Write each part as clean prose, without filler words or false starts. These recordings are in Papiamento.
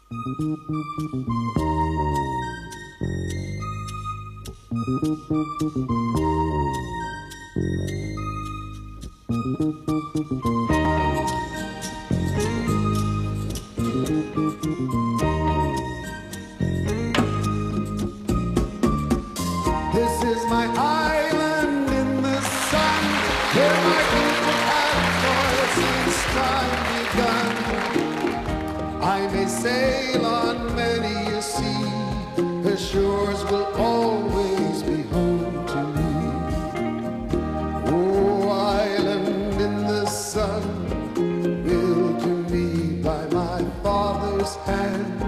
This is my island in the sun, where my people have toiled since time begun. I may sail on many a sea, her shores will always be home to me. Oh, island in the sun, built to me by my father's hand.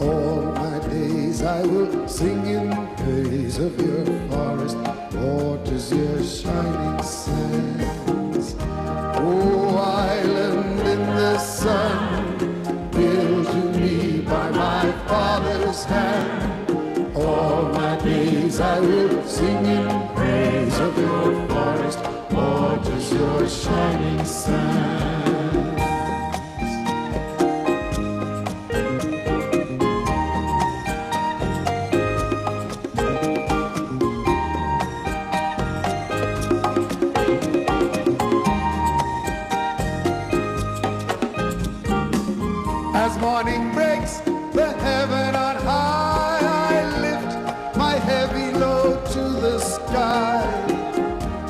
All my days I will sing in praise of your forest waters, your shining sands. Oh, island in the sun, built to me by my father's hand. All my days I will sing in praise of your forest waters, your shining sands. As morning breaks the heaven on high, I lift my heavy load to the sky.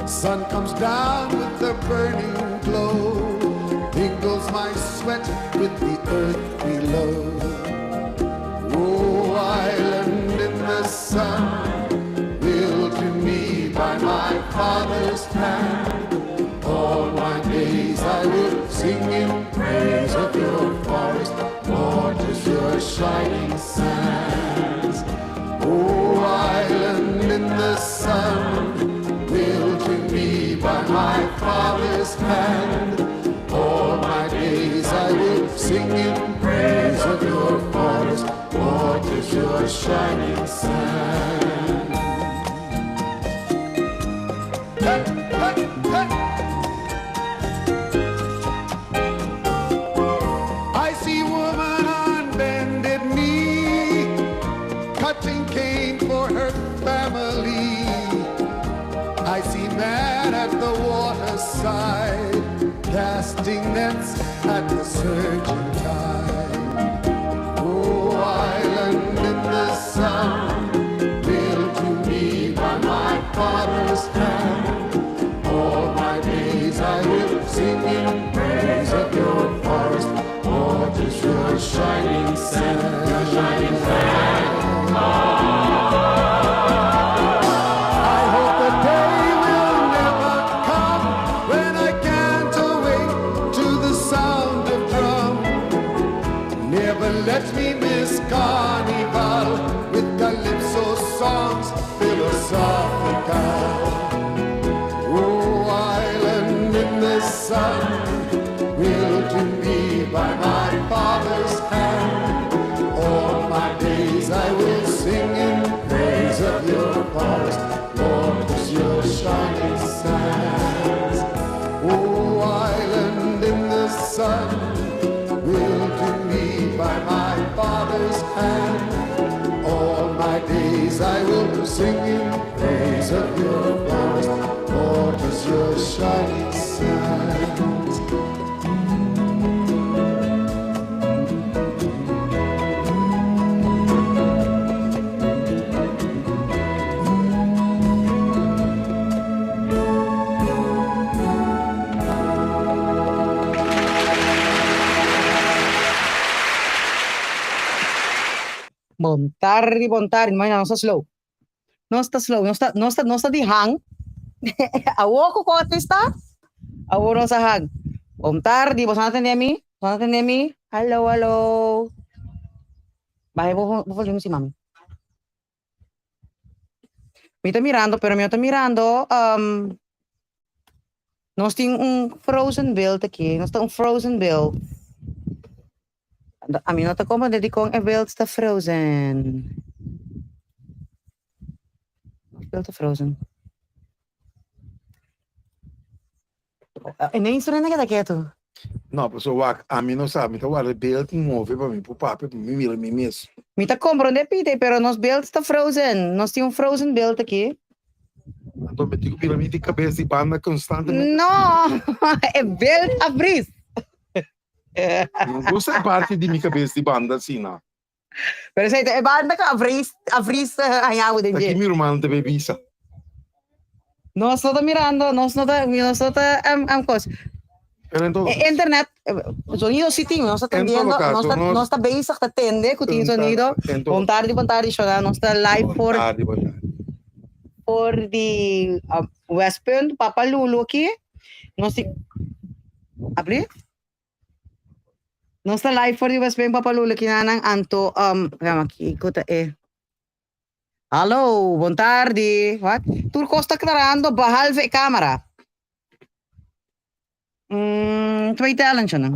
Sun comes down with the burning glow, mingles my sweat with the earth below. Oh, island in the sun, built to me by my father's hand. All my days I will sing in praise of your forest waters, your shining sands. Oh, island in the sun, built to me by my father's hand. All my days I will sing in praise of your forest waters, your shining sand. Hey, hey, hey. I see woman on bended knee, cutting cane for her family. I see man at the waterside, casting nets at the surging tide. Oh, island in the sun, built to me by my father's hand. All my days I will sing in praise of your forest waters, your shining sand, your shining sand. I hope the day will never come when I can't awake to the sound of drum. Never let me miss carnival with calypso songs philosophical. Oh, island in the sun, built to me by my father's hand. All my days I will sing in praise of your forest waters, your shining sands. Oh, island in the sun, built to me by my father's hand. All my days I will sing in praise of your forest waters, your shining sands. Bon tardi, bon tardi. Mañana nos ta slow. Nos ta slow. Nos ta, nos ta, nos ta di hang. Awor ku kote sta, awor nos a hang. Bon tardi, boso no a tende mi? Boso no a tende mi? Hallo, hallo. Bahe bo, bo volume si mami. Mi ta mirando, pero mi no ta mirando. Um, nos tin un frozen beeld aki. Nos ta un frozen beeld. Ami no ta comprende dikon e beeld ta frozen. Beeld ta frozen. Ineens Rene keda ketu. No, pasobra wak, ami no sa, mi ta warda beeld move pa mi por papia, pa mi mira mi mes. Mi ta comprende Pite, pero nos beeld ta frozen. Nos tin un frozen beeld aki. Anto mi tin ku mira mi di kabes di banda konstantemente. No, e beeld a vries. No gusta e parti di mi kabes di banda asina. Pero esei ta e banda ku a vries, a vries haña bo den Ta dje. ki mi ruman ta bay bisa. Nos no ta mirando, nos no ta, nos no ta um, um, kos. Pero en todo E internet, sonido sí tin, nos ta En todo tendiendo, caso, nos ta, nos nos ta bezig ta tende ku tin sonido. En todo Bon tardi, bon tardi, Shona. Nos ta live Bon for tardi, bon tardi. for di um, Westpunt, Papa Lulu aki. Nos tin, abri? Nos ta live for di Westpunt, Papa Lulu aki nanan, anto um, wèm aki ku ta e. Hallo, bon tardi. Wat? Tur kos ta klarando behalve e kamera. Mm, twee tellen, Shona.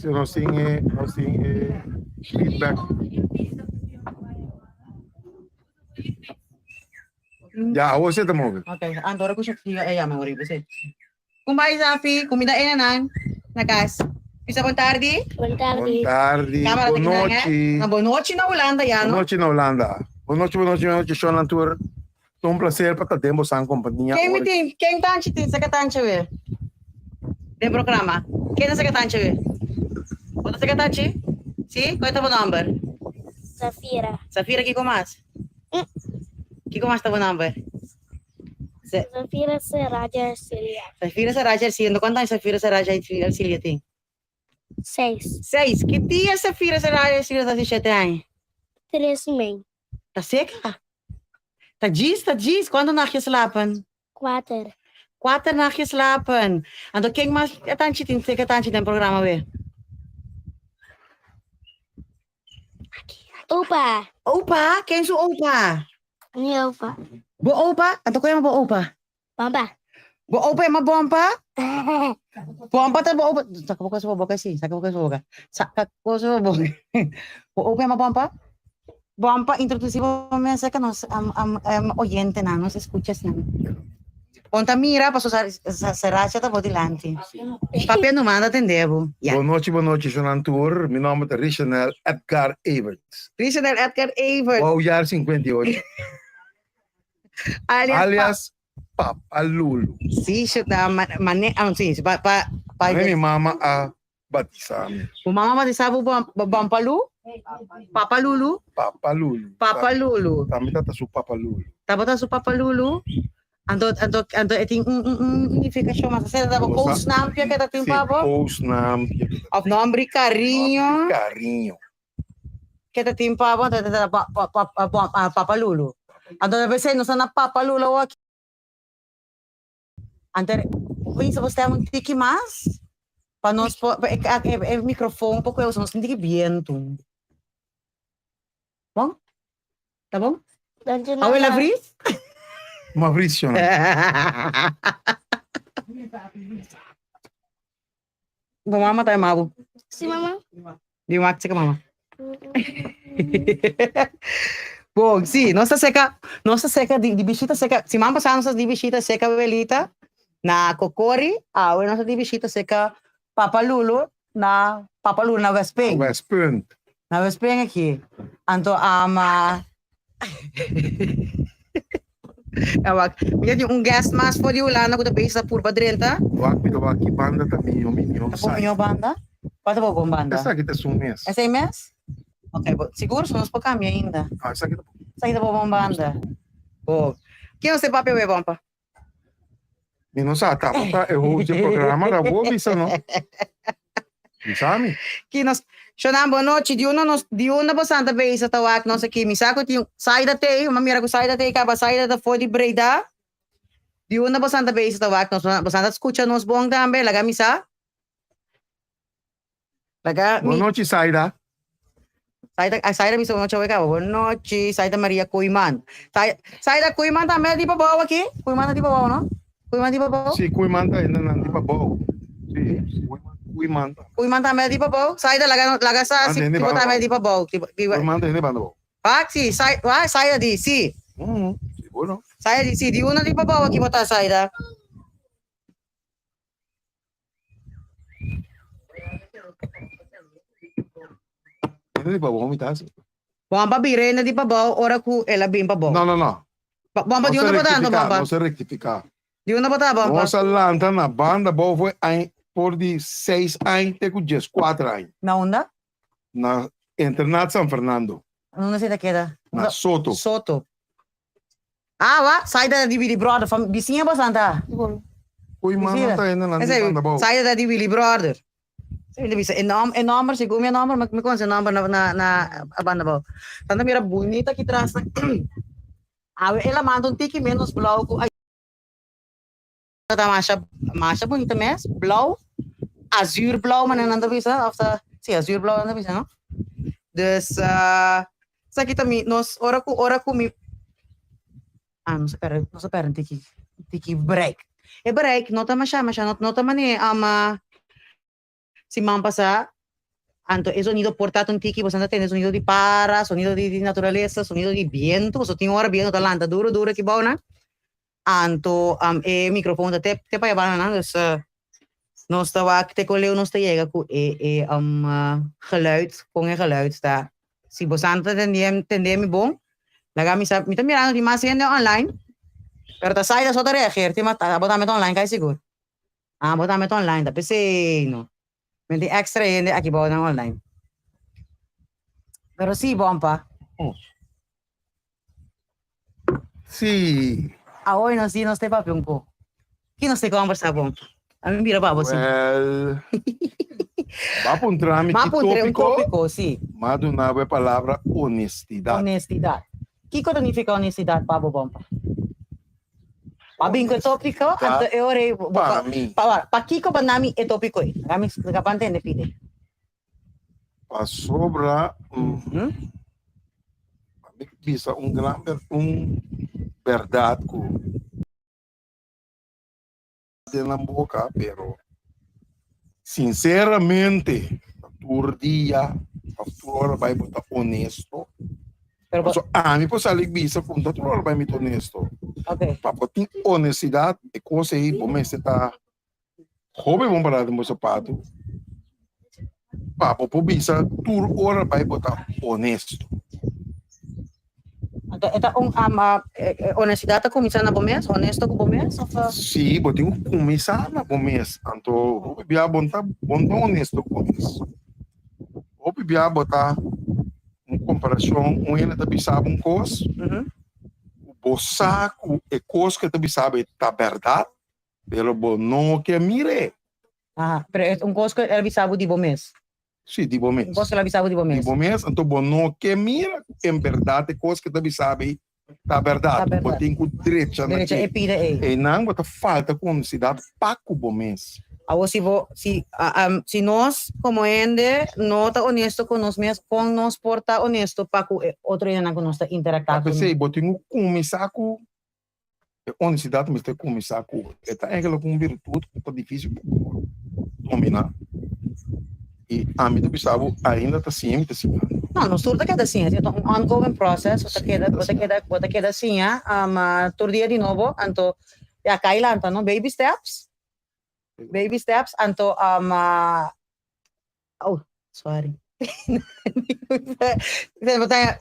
Si nos tin e, nos tin e feedback. Ya, awor si e ta move. Ok, anto ora ku Shakira e yama awor si. Kumbai Zafi, kumida e nanan na kas. Bisa bon tardi. Bon tardi. Bon tardi, Kamera ta bon kinan, eh? nochi. Na bon nochi na Hulanda ya, Bon no? nochi na Hulanda. Bon nochi, bon nochi, bon nochi, Shonlan tur. Ta un placer pa ta den bosan kompania Ken mi ora. tin? Ken tanchi tin saka tanchi we? Den programa. Ken ta saka tanchi we? Bo ta saka tanchi? Si? Kua ta bo nomber? Safira. Safira kiko mas? Kiko mas ta bo nomber? Safira Seraja Arcilia. Safira Seraja Arcilia. Ndo kuantu aña Safira Seraja Arcilia tin? Seis. Seis. Ki dia Safira Seraja Arcilia ta hasi shete aña? Tres mei. Ta seka? Ta djis, ta djis. Kuantu nachtje slapen? Kuater. Kuater nachtje slapen. Anto ken mas e tanchi tin seka tanchi den programa we? Opa. Opa? Ken su opa? Mi opa. Bo opa? Anto kon yama bo opa? Bompa. Bo opa yama Bompa? Bompa ta bo opa. Saka bo cosa bo boca si. Saka bo cosa bo boca. Saka cosa bo boca. Bo opa yama Bompa? Bompa introduci bo mes cerca nos um, um, um, oyentenan, nos escuchasnan. Bon ta mira paso sa, sa, Seracha ta bo dilanti. Papia no manda tende bo. Ya. Bon nochi, bon nochi, Shonan Tur. Mi nomber ta Richanel Edgar Everts. Richanel Edgar Everts. Bouwjaar 58. Alias, Alias Papa Lulu. Sí, yo ta mane, ah, sí, pa pa pa. Mi mama a batisa mi. Bo mama batisa bo Bompa Lu? Papa Lulu? Papa Lulu. Papa Lulu. Tambe tata su Papa Lulu. Tabata su Papa Lulu. Anto anto anto e tin un un un nifikashon mas asina ta bo koosnaampje ke ta tin pa bo? Sí, koosnaampje. Of nomber di kariño. Nomber di kariño. Ke ta tin pa bo anto ta Papa Lulu. Anto ta pensei nos ta na Papa Lulu awor aki. Anto bisa bo stem un tiki mas pa nos por e microfoon por koe nos tin tiki bientu. Bon? Ta bon? Awe la vries? Ma vries shona. Bo mama ta yama bo. Si mama. Di wak seka mama. Bon, si, nos ta seka, nos ta seka di, di bishita seka, siman pasá nos ta di bishita seka Welita na Cocori, awe nos ta di bishita seka Papa Lulu na Papa Lulu na Westpunt. Westpunt. Na Westpunt aki. Anto ama Ja, wak. Mi ta tin un guest mas for di Hulanda ku ta bezig ta purba drenta. Wak, mi ta wak ki banda ta miho, mi miho Ta bo sai. miho banda? Kua ta bo bon banda? Esaki ta esun mes. Esei mes? Ok, bo sigur so nos por kambia ainda. Ah, esaki ta bo. Esaki ta bo bon banda. Bo. Ken nos ta papia wei bompa? Mi no sa, tabata e host di e programa, ta bo bisa no. Bisa mi. Ki nos, Shonan, bon nochi. Di unda nos, di unda bo santa bisa ta wak nos aki? Mi sa ku tin Saida tei, mi a mira ku Saida tei kaba, Saida ta for di Breda. Di unda bo santa bisa ta wak nos? Bo santa skucha nos bon tambe? Laga mi sa. Laga Bon mi. nochi, Saida. Saida, ah, Saida bisa bon nochi awe kaba. Bon nochi, Saida Maria Koeiman. Sai, Saida Koeiman tambe di pabou aki? Koeiman ta di pabou, no? Koeiman di pabou? Si, Koeiman ta enda nan di pabou. Si, Koeiman, Koeiman. Koeiman tambe di pabou? Saida, laga, laga sa si, si bo tambe di pabou. Di, di, Koeiman ta hende banda bou. Wak, si, Sai, wak, Saida di, si. Mm, si, bueno. Saida di, si, di una di pabou aki bo ta, Saida. Hende di pabou mi ta hasi. Bomba bira hende di pabou ora ku el a bin pabou. No, no, no. Bomba di unda bo ta anto bomba? Nos a rektifiká. Di unda bo ta bomba? Nos a lanta na banda bou for añ for di seis añ te ku dieskuater añ. Na unda? Na Internat San Fernando. Unda esei ta keda? Na Soto. Soto. Ah wa, Saida ta di Willy Brother, fam bisiña bo santa. Koe mano ta hende nan di banda bou. Saida ta di Willy Brother. Sa mi ta bisa e nom e nomber segun mi e nomber mi conoce e nomber na na na banda bou. Tanta mira bunita aki tras nan. Awe el a manda un tiki menos blou ku Ta masha masha bunita mes, blauw, azuur blauw manera nan ta bisa of ta si azuur blauw nan ta bisa no. Dus esaki ta mi nos ora ku ora ku mi ah nos a perde nos a perde un tiki un tiki bereik. E bereik no ta masha masha no ta manera Siman pasá, anto e zonido por ta un tiki, boso ta tende zonido di para, zonido di naturalesa, zonido di bientu, pasobra tin ora bientu ta lanta duru duru aki bou nan, anto e microfoon ta te te pa e banda nan, dus nos ta wak te kon leu nos ta yega ku e e geluid, kon e geluid ta. Si boso ta tende tende mi bon, laga mi sa, mi ta mirando tin mas hende online, pero ta Saida so ta reageer, tin mas, abo tambe ta online kai sigur. Ah, bo tambe ta online, ta p'esei no. Mi tin extra hende aki bou nan online. Pero sí, Bompa. Sí. Awoy nos di nos te papia un poco. Ki nos te conversa, Bompa? A mi bira pa bo sí. Well, ba puntra mi Ma ki puntra un tópiko, tópiko, sí. m'a duna bo e palabra honestidad. Honestidad. Kiko ta nifica honestidad pa bo, Bompa? Pa bin ku e tópiko, anto e ora ei bo Pa mi. Pa, pakiko bo na mi e tópiko ei? Laga mi splika pa ntende pide. Pasobra pa mi bisa un gran un bèrdat ku den nan boka, pero sinceramente tur dia of tur ora bai bo ta honesto. Pero bo Paso ami por sali bisa ku no tur ora bai mi ta honesto. Okay. Pa bo tin honestidad e kos ei bo mester ta hopi bon pará den bo sapatu pa bo por bisa tur ora bai bo ta honesto. Anto e ta un honestidad ta cuminsa na bo mes, honesto cu bo mes of? Si, bo tin cu cuminsa na bo mes. Anto hopi bia bo no ta bo no ta honesto cu bo mes. Hopi bia bo ta un comparacion, un hende ta bisa bo un cos, cu bo sa cu e cos cu e ta bisa bo e ta berdad, pero bo no ke mir'e. Aha, pero e un cos cu el a bisa bo di bo mes. Sí, di bo mes. Un kos ku el a bisa bo di bo mes. Di bo mes, anto bo no ke mira ku en bèrdat e kos ku e ta bisa bo ei ta bèrdat. Ta bèrdat. Bo tin ku drecha na Drecha dje. e pida ei. Einan bo ta falta ku honestidat pa ku bo mes. Awor si bo, si, si nos komo hende no ta honesto ku nos mes, kon nos por ta honesto pa ku e otro hendenan ku nos ta interaktá Ta kuné? p'esei bo tin ku kuminsá ku E honestidad mester cuminsa cu e ta eigenlijk un virtud cu ta dificil pa bo domina y ami ta bisa bo ainda ta siña mi ta siña. No, nos tur ta keda siña, ta un ongoing process, bo ta keda, bo ta keda, bo ta keda siña tur dia di nobo, anto ya kai lanta no, baby steps, baby steps, anto Oh, sorry.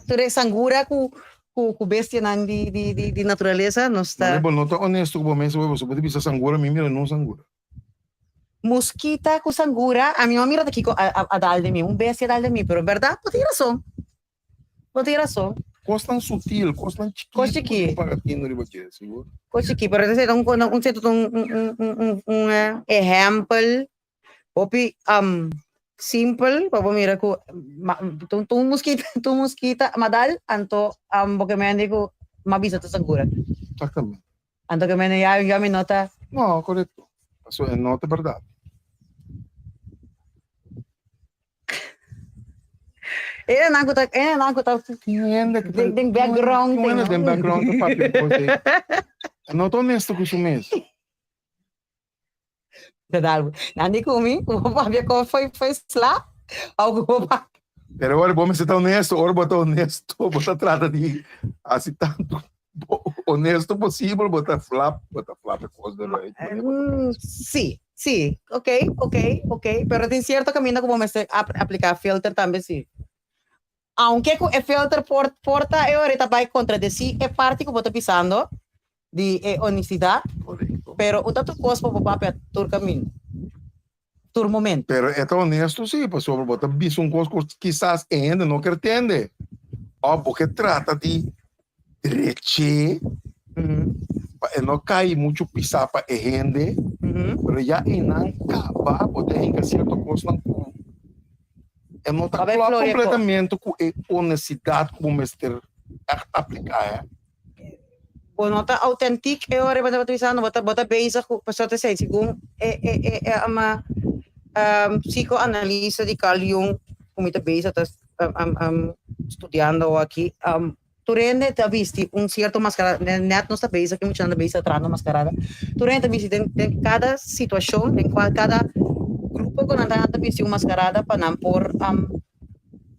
Tur e sangura ku ku ku bestianan di di di di naturalesa nos ta. Bo no ta honesto ku bo mes, bo bo ta bisa sangura, mi mira no sangura. Muskita ku sangura, ami no a mira ta kiko a a dal den mi, un bestia a dal den mi, pero bèrdat bo tin rason. Bo tin rason. Kosnan sutil, kosnan chikí. Kos chikí. Ku paga tinu riba dje, sigur. Kos chikí, pero esei ta un un un un un un ehèmpel hopi simpel pa bo mira ku tur muskita tur muskita a dal anto bo ke mende ku m'a bisa ta sangura. Exactamente. Anto ke mende ya ya mi no ta. No, korekto. Pasobra e no ta bèrdat. Enan ku ta enan ku ta Tin hende ku ta den background tin hende den background ta papia un kos ei. E no ta honesto ku su mes. Ta dal nan di ku mi ku bo papia kon foi foi sla of ku bo papia. Pero ora bo mester ta honesto, ora bo ta honesto bo ta trata di hasi tantu honesto posibel, bo ta flap, bo ta flap e kos eruit. Sí, sí, ok, ok, ok, pero tin cierto caminda ku bo mester aplica filter tambe sí. Aunke ku e filter por por ta e ora e ta bai kontradesí e parti ku bo ta bisando di e honestidat, Korekto. pero un ta tur kos pa bo papia tur kaminda, tur momento. Pero e ta honesto sí, pasobra bo ta bisa un kos ku kisas e hende no ker tende òf bo ke trata di drech'é pa e no kai muchu pisá pa e hende, pero ya einan kaba bo ta hinka sierto kosnan ku e no ta Tabé klòp floria ko. kompletamente ku e honestidat ku bo mester ègt apliká, hè. Bo no ta autentik e ora bo tabata bisando, bo ta bo ta bezig ku pasobra ta esei segun e e e e ama psikoanalista di Carl Jung ku mi ta bezig ta studiando aki tur hende ta bisti un sierto maskara nèt nos ta bezig ki muchanan ta bezig trahando maskarada tur hende ta bisti den den kada situashon den kual kada grupo ku nan ta nan ta bisti un maskarada pa nan por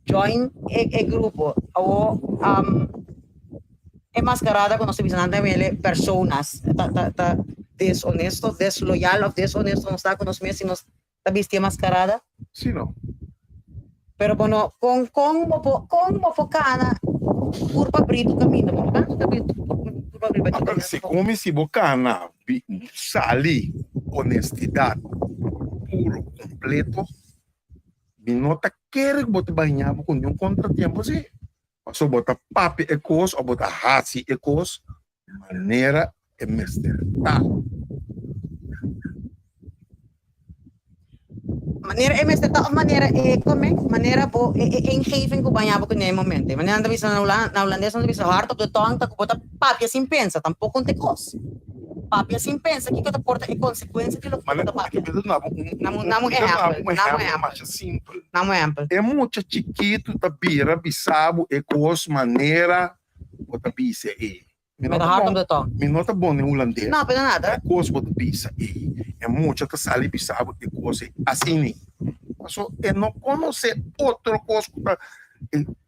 join e e grupo awo E mascarada cu nos ta bisa nan ta wele personas ta ta ta deshonesto, desloyal of deshonesto nos ta cu nos mes si nos ta bisti e mascarada. Si no. Pero bo no con con bo por con bo por cana curpa brito caminda bo no cana curpa brito caminda. Segun mi si bo cana sali honestidad puro completo mi no ta kere cu bo ta baña bo cu niun contratiempo si. Pasobra bo ta papia e kos òf bo ta hasi e kos manera e mester ta. Manera e mester ta òf manera e kome, manera bo e e ingeving ku baña bo kuné e momento. Manera nan ta bisa na Hulan na hulandes nan ta bisa hart op de tong ta ku bo ta papia sin pensa, tampoko un te kos. Papia sin pensa kiko ta por ta e konsekuensia di loke ku bo ta papia. Namu Namu un ehèmpel, namu un ehèmpel. Masha simpel. Namu ehèmpel. E mucha chikitu ta bira bisa bo e kos manera bo ta bisa ei. Mi no Met ta hart bon, op de tong. mi no ta bon den hulandes. No, pero nada. E kos bo ta bisa ei, e mucha ta sali bisa bo e kos ei asina ei. Paso e no konosé otro kos ku ta,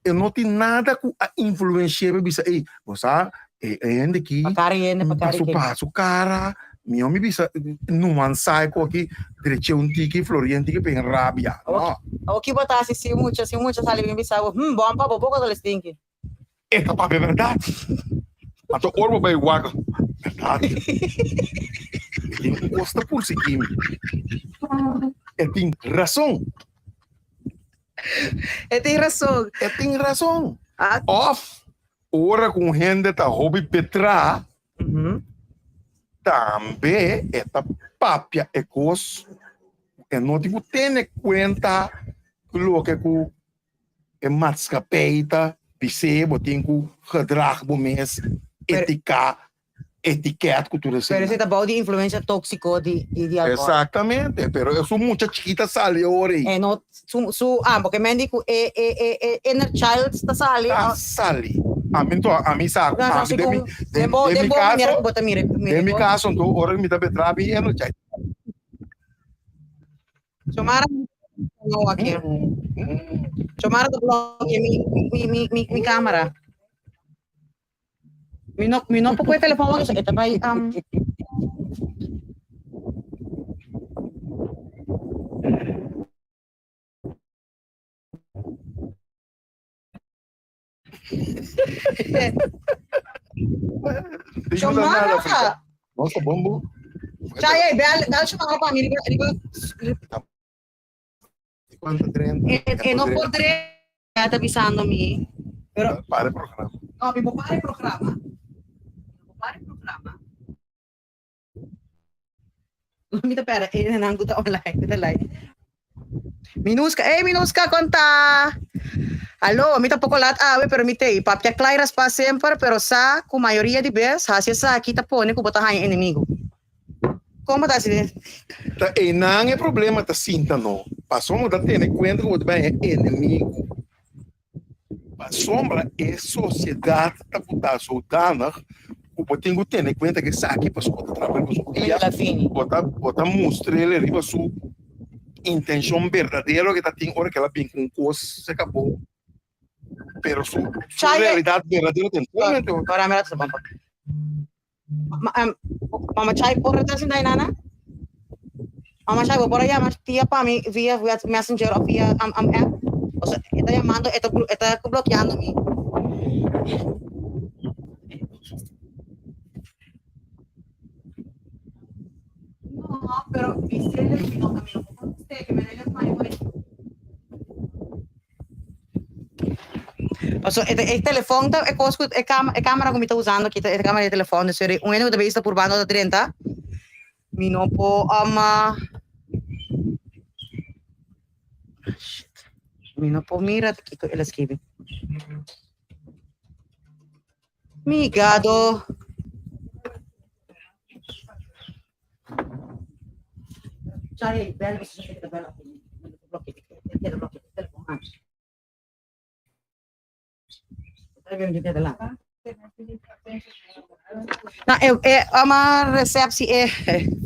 e no tin nada ku a influensi'é pa bisa ei, bo sa e hende aki Pa kara hende, pa kara su ken. pa su kara, mihó mi bisa nuansá e kos aki, drech'é un tiki, flori'é un tiki pa e rabia. No. Awor ki bo ta hasi si un mucha, si un mucha sali bin bisa bo, hm, bon pa bo, poko ta stinki. E ta papia bèrdat. Anto ora bo bai wak, bèrdat, e tin un kos ta pursigui mi. E tin rason. E tin rason. E tin rason. Òf ora ku un hende ta hopi petrá, tambe e ta papia e kos ku e no tin ku tene kuenta ku loke ku E maatschappij ta bis'é bo tin ku gedrag bo mes, etika, etiket ku tur esei. Pero esei ta bou di influensia tóksiko di di alkohòl. Exactamente, pero esun mucha chikita sali ora ei. E no su su ah porque men di ku e e e e inner child ta sali. Ta sali. Ami anto ami sa ku ami den mi den mi kaso den mi kaso anto ora mi ta betra mi inner child. Xiomara no aki. Xiomara ta bloquea mi mi mi mi mi cámara. Mi no mi no por coge telefon wak e ta bai um Xiomara. Nos ta bon bo. Chaya, bel bel Xiomara pa mi riba riba. Cuánto 30? E, e no por drenta ta bisando mi. Pero Para e programa. No, mi bo para e programa. Mi bo para e programa. Mi ta pera e nan ku ta online, ku ta live. Minuska, ey Minuska, konta! Aló, mi ta poko lat awe, pero mi t'ei. Papia kla i raspá semper, pero sa ku mayoria di bes hasi esaki ta pone ku bo ta haña enemigu. Kon bo ta hasi den? Ta einan e problema ta sinta no. Pasobra bo ta tene kuenta ku bo ta bai haña enemigu. Pasobra e sosiedat ta butá zodanig ku bo tin ku tene kuenta ku esaki pasobra bo ta traha riba su dia, bo ta bo ta mustr'el riba su intenshon berdadero ke ta tin ora ke el a bin ku un kos se kabó, pero su su realidat berdadero ta totalmente otro. Mama Chay por ta sinta ahí nana? Mama Chay bo por a yama tia pa mi via messenger of via app? Osea, e ta yamando, e ta e ta blokeando mi. No, pero bisele mi no, mi no por contesté, que me den el paño ahí. Paso e e telefon ta e kos ku e kama e kamera ku mi ta usando aki ta e kamera di telefon dus un hende ku ta bisa ta purbando ta drenta mi no por shit mi no por mira kiko el a skibi. Mi gado. Nou, e, e, ama receptie, e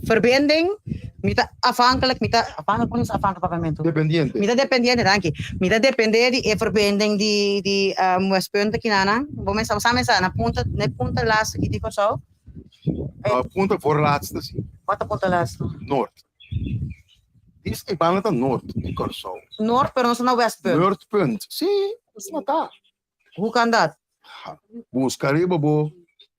verbinding, mi ta afhankelijk, mi ta, afhankelijk, hoe is afhankelijk papiamento? Dependiente. Mi ta dependiente, danki. Mi ta depende di e verbinding di, di um, Westpunt kinana. Bo mesa, bo sa mesa, na punta, na punta laatste ki di Kòrsou. Uh, punta voorlaatste, si. Wat ta punta laatste? Noord. Dis e banda ta noord di Kòrsou. Noord, pero nos ta na Westpunt. Noordpunt, si, asina ta. Hoe kan dat? Buska riba bo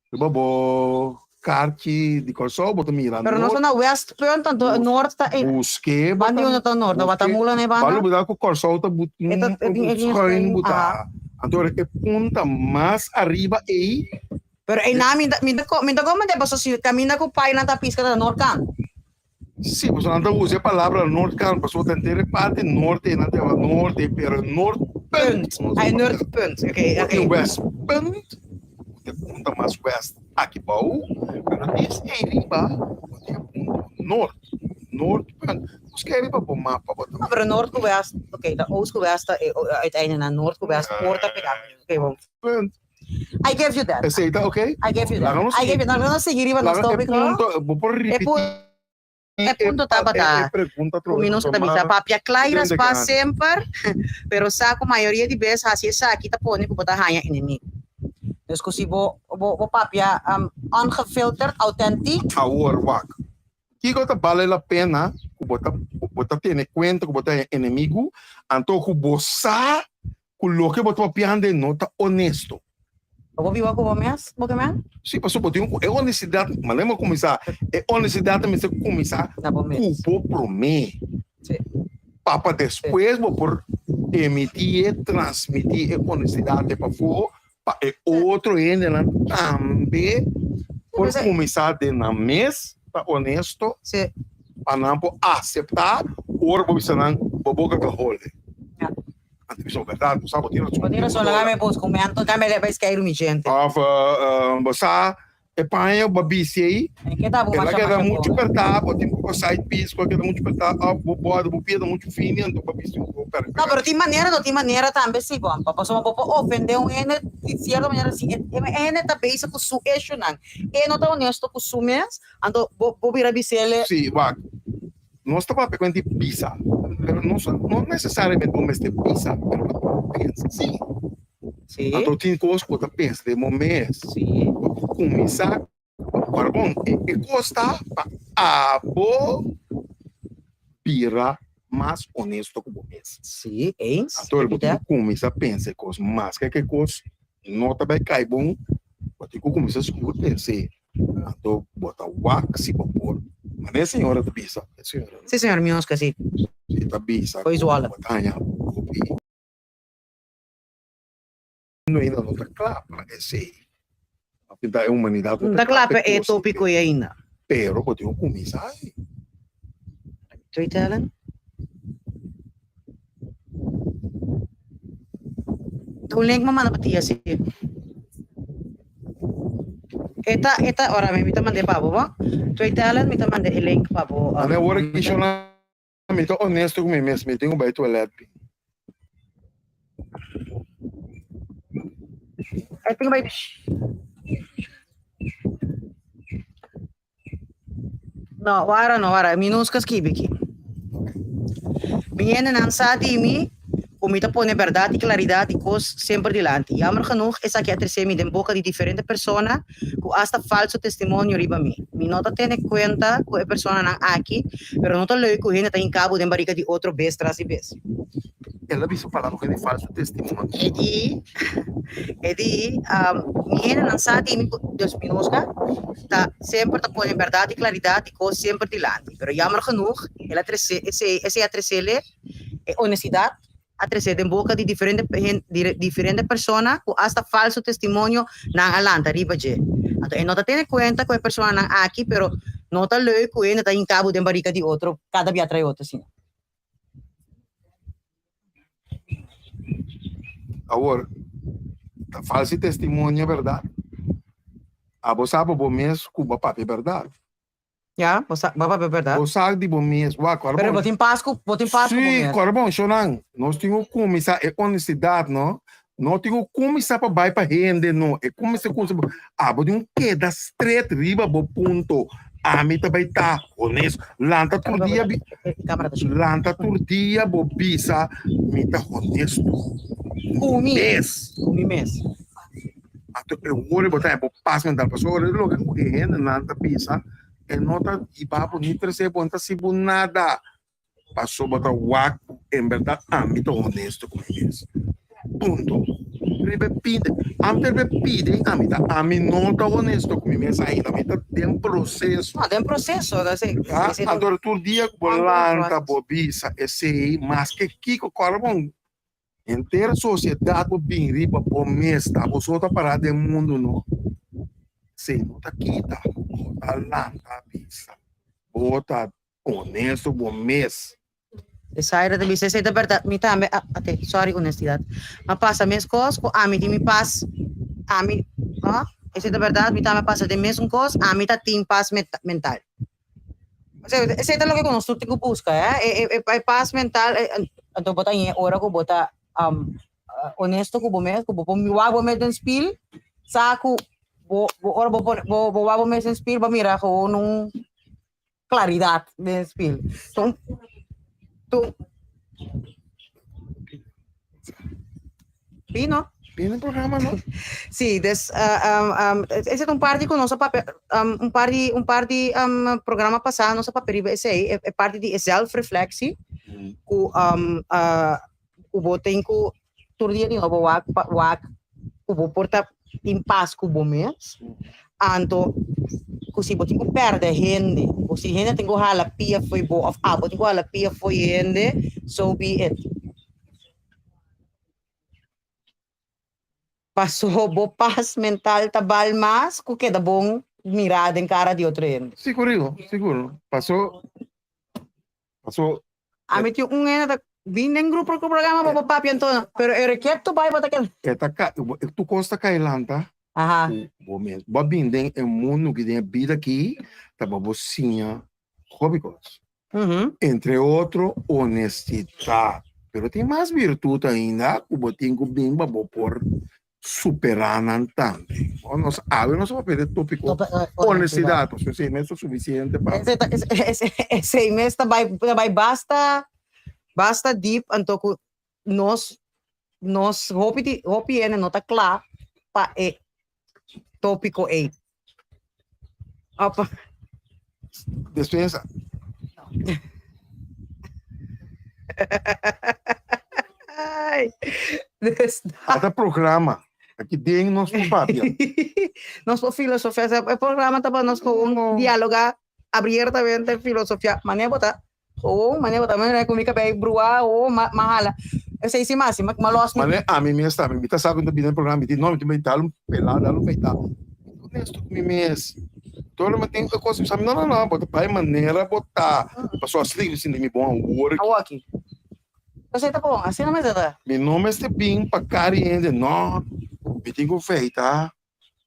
riba bo karchi di Kòrsou bo ta mira Pero nos ta na Westpunt, anto Noord ta e Buske bo Banda di unda ta Noord? Na Watamula na e banda? Balo bo ku Kòrsou ta but E ta e tin e tin schuin buta. Anto e punta mas ariba ei. Pero einan mi ta mi ta mi ta komprende pasobra si kaminda ku painan ta piska ta na Noordkant. Sí, pasobra nan ta usa e palabra Noordkant pasobra ta henter e parti norte nan ta yama norte, pero Noordpunt. Punt, ay Noordpunt, ok, ok. Tin Westpunt, ku ta e punta mas west aki bou, pero dis ei riba bo tin e punto noord, Noordpunt. Buska ei riba bo mapa bo ta No, pero noord ku west, ok, ta oost ku west ta e uiteinde na noord ku west por ta pega, ok, bon. Punt. I give you that. Esei ta ok? I give you that. Laga nos I give you, laga nos sigui riba nos Laga e tópiko. punto, bo por E ripití e punto tabata e pregunta ku mi atrobe nos ta bisa papia kla i raspá semper, pero sa ku mayoria di bes hasi esaki ta pone ku bo ta haña enemigo. Dus ku si bo bo bo papia ungefilterd, autentik. Awor wak, kiko ta bale la pena ku bo ta bo ta tene kuenta ku bo ta haña enemigo, anto ku bo sa Ku loke bo ta papiando e no ta honesto. Bo por biba ku bo mes, bo ke men? Sí, pasobra bo tin ku e honestidad, manera mi a kuminsá, e honestidad ta mester kuminsá Na bo mes. ku bo promé. Sí. Pa pa despues bo por emití e, transmití e honestidad te pafó pa e otro hendenan tambe por kuminsá den nan mes ta honesto. Sí. Pa nan por aseptá ora bo bisa nan bo boka ta hole. Ja. Anto bisa bo berdad, bo sa bo tin rason. Bo tin rason, laga mi busca un mento, dame le bai skeiru mi gente. Of bo sa e paña bo a bisti ei, E keda bo el a masha keda masha muchu bon. pertá, bo tin poko side piece ku a keda muchu pertá, of bo bòrda bo pia ta muchu fini, anto bo a bisti un poko per No, pero tin manera, no tin manera tambe si bon, pa pasobra bo por ofendé un hende di cierto manera si e hende ta bezig ku su issuenan, e no ta honesto ku su mes, anto bo bo bira bis'el. Sí, wak. Nos ta papia ku hende bisa, pero no no nesesariamente bo mester bisa, pero bo ta pensa si. Sí. Anto tin kos ku bo ta pensa den bo mes. Sí. Bo por kuminsá, ora bon, e e kos ta pa abo bira mas honesto ku bo mes. Sí, eens. Anto bo tin ku kuminsá pensa e kos, maske ku e kos no ta bai kai bon, bo tin ku kuminsá sigur pens'é. Anto bo ta wak si bo por. Manera e señora ta bisa, e señora no? Si señor Mioska, si. Si ta bisa Foi ku Zwolle. bo ta haña hopi no ainda no ta kla pa esei. Pinta e humanidat No ta kla pa e tópiko ei ainda. Pero bo tin ku kuminsá ei. Twee tellen. Un link mi a manda pa tia si. E ta, e ta, ora mi ta mand'é pa bo, bo. Twee tellen mi ta mand'é e link pa bo. Ane ora ki shona mi ta honesto ku mi mes, mi tin ku bai toilet bin. E tin ku bai. No, wara no, wara. Mi no ska skibi aki. Mi hendenan sa di mi ku Ku mi ta pone bèrdat i klaridat di kos semper dilanti. Jammer genoeg esaki a tresé mi den boka di diferente persona ku asta falso testimonio riba mi. Mi no ta tene kuenta ku e personanan aki, pero no ta leuk ku hende ta hinká bo den barika di otro bes tras di bes. El a bisa palabra ku hende falso testimonio. E di, e di, Mi hendenan sa di mi ku dus mi noska ta semper ta pone bèrdat i klaridat di kos semper dilanti. Pero jammer genoeg el a tresé esei, esei a tresele e honestidat a tresé den boka di diferente diferente persona ku asta falso testimonio nan a lanta riba dje. Anto e no ta tene kuenta ku e personanan aki, pero no ta leuk ku hende ta hinka bo den barika di otro kada bia trae otro asina. Awor, ta falso testimonio bèrdat? Abo sa bo bo mes ku bo a papia bèrdat. Ya, bo sa, bo papia berdad. Bo sa di bo mes, wak, ora Pero bo tin pas ku, bo tin pas ku bo Sí, mes. ora bon, shownan, nos tin ku kuminsá e honestidad, no? No tin ku kuminsá pa bai pa hende, no. E kuminsá ku, abo tin ku keda stret riba bo punto. Ami ta bai ta honesto. Lanta tur dia, bi, Kamera ta shut. lanta tur dia bo bisa, mi ta honesto. Ku mi. Mes. Ku mi mes. Anto e worde bo ta e bo pas mental pasobra ora loke ku e hendenan ta bisa e no ta hiba bo ni trese bo no ta hasi bo nada pasobra bo ta wak ku en bèrdat ami ta honesto ku mi mes punto riba e pide ami ta riba e pide ami ta ami no ta honesto ku mi mes ainda mi ta den proseso No den proseso anto tur dia ku bo lanta bo bisa esei maske kiko kòrda bon. Henter sosiedat bo bin riba bo mes ta bo so ta para den mundu no esei no ta kita bo ta lanta bisa bo ta honesto bo mes. Esai ta bisa esei ta bèrdat mi tambe a ate sorry honestidad a pasa mes kos ku ami tin mi pas ami no esei ta bèrdat mi tambe a pasa den mesun kos ami ta tin pas mental. Esei ta loke ku nos tur tin ku buska, eh. E pas mental, anto bo ta haña ora ku bo ta honesto ku bo mes, ku bo por wak bo mes den spil, sa ku bo ora bo pone bo wak bo mes den spil bo mira gewoon un klaridat den spil. Bino. Bino programa no? Sí, des ese ta un parti ku nos a papia un par di un par di programa pasá nos a papia riba esei, e parti di e zelfreflectie ku ku bo tin ku tur dia di nobo wak wak ku bo por ta tin pas ku bo mes, anto ku si bo tin ku pèrdè hende o si hende tin ku hala pia fo'i bo òf abo tin ku hala pia fo'i hende, so be it. Paso bo pas mental ta bal mas ku keda bon mirá den kara di otro hende. Sigur hijo, sigur. Paso, paso. Ami tin un hende ta bin den grupo ku programa pa bo papia anto, pero e reketo bai bo ta keda. E ta ka, tur kos ta kai lanta. Aha. Ku bo mes. Bo a bin den e mundu aki, den e bida aki, ta pa bo siña hopi kos. Entre otro, honestidat. Pero tin mas birtut ainda ku bo tin ku bin pa bo por superá nan tambe. Bo nos awe nos a papia di e tópiko honestidat. Pasobra esei mes ta sufisiente pa. Esei mes ta bai ta bai basta basta dip anto ku nos nos hopi di hopi hende no ta kla pa e tópiko ei. Opa. Despensa. Ai, des Ata programa. Aki den nos por papia. Nos por filosofia. E programa ta pa nos gewoon dialoga abiertamente, filosofia. Manera bo ta Gewoon, manera bo ta mira ku mi kabei bruá o ma hala. Esei si mas, ma los mi. Manera ami mes tambe, mi ta sa ku mi ta bini den programa, mi di no, mi tin bai dal un pelá, dal un feitá. Mi ta honesto ku mi mes. Tur ora mi tin un kos, mi sa, no, no, no, bo ta bai manera bo ta. Pasobra asina mi sinti mi bon awor aki. Awor aki. Esei ta bon, asina mester ta. Mi no mester bin pa kari hende, no, mi tin ku feitá.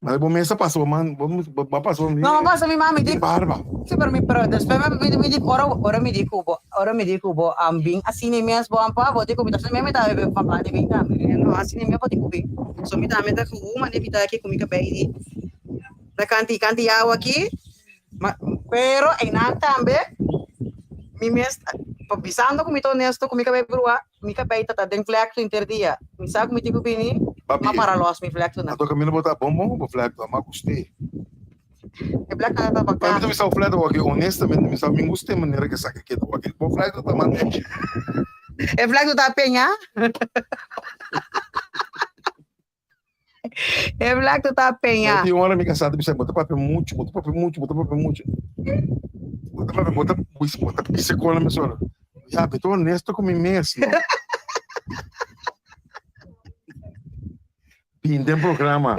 Ma bo mes a pasa bo man, bo a pasa bo No, bo pasa mi mami di. Barba. Si, pero mi, pero despues mi, mi di, ora, ora mi di ku bo, ora mi di ku bo am bin asina mes bo am pa, bo di ku mi ta asina mes mi ta bebe pa plan di bin tambe. No, asina mes bo tin ku bin. So mi tambe ta ku un manera mi ta aki ku mi kabei di ta kanti kanti awa aki, ma pero einan tambe mi mes. Pa bisando ku mi ta honesto ku mi kabei brua, mi kabei ta ta den vlekto henter dia. Mi sa ku mi tin ku bini, Papi, m'a para los mi vlektonan. Anto kaminda bo ta bon bon ku bo vlekto, m'a gust'é. E vlektonan ta Pa mi bakan. ta bisa bo vlekto wak honestamente mi sa mi gust'é manera ke esaki keda wak. Bo vlekto ta mas nechi. E vlekto ta peña. E vlekto ta peña. Tin ora mi kasá ta bisa bo ta papia muchu, bo ta papia muchu, bo ta papia muchu. Bo ta papia, bo ta bo ta bisa kola mesora. Ya, mi ta honesto ku mi mes no. Bin den programa.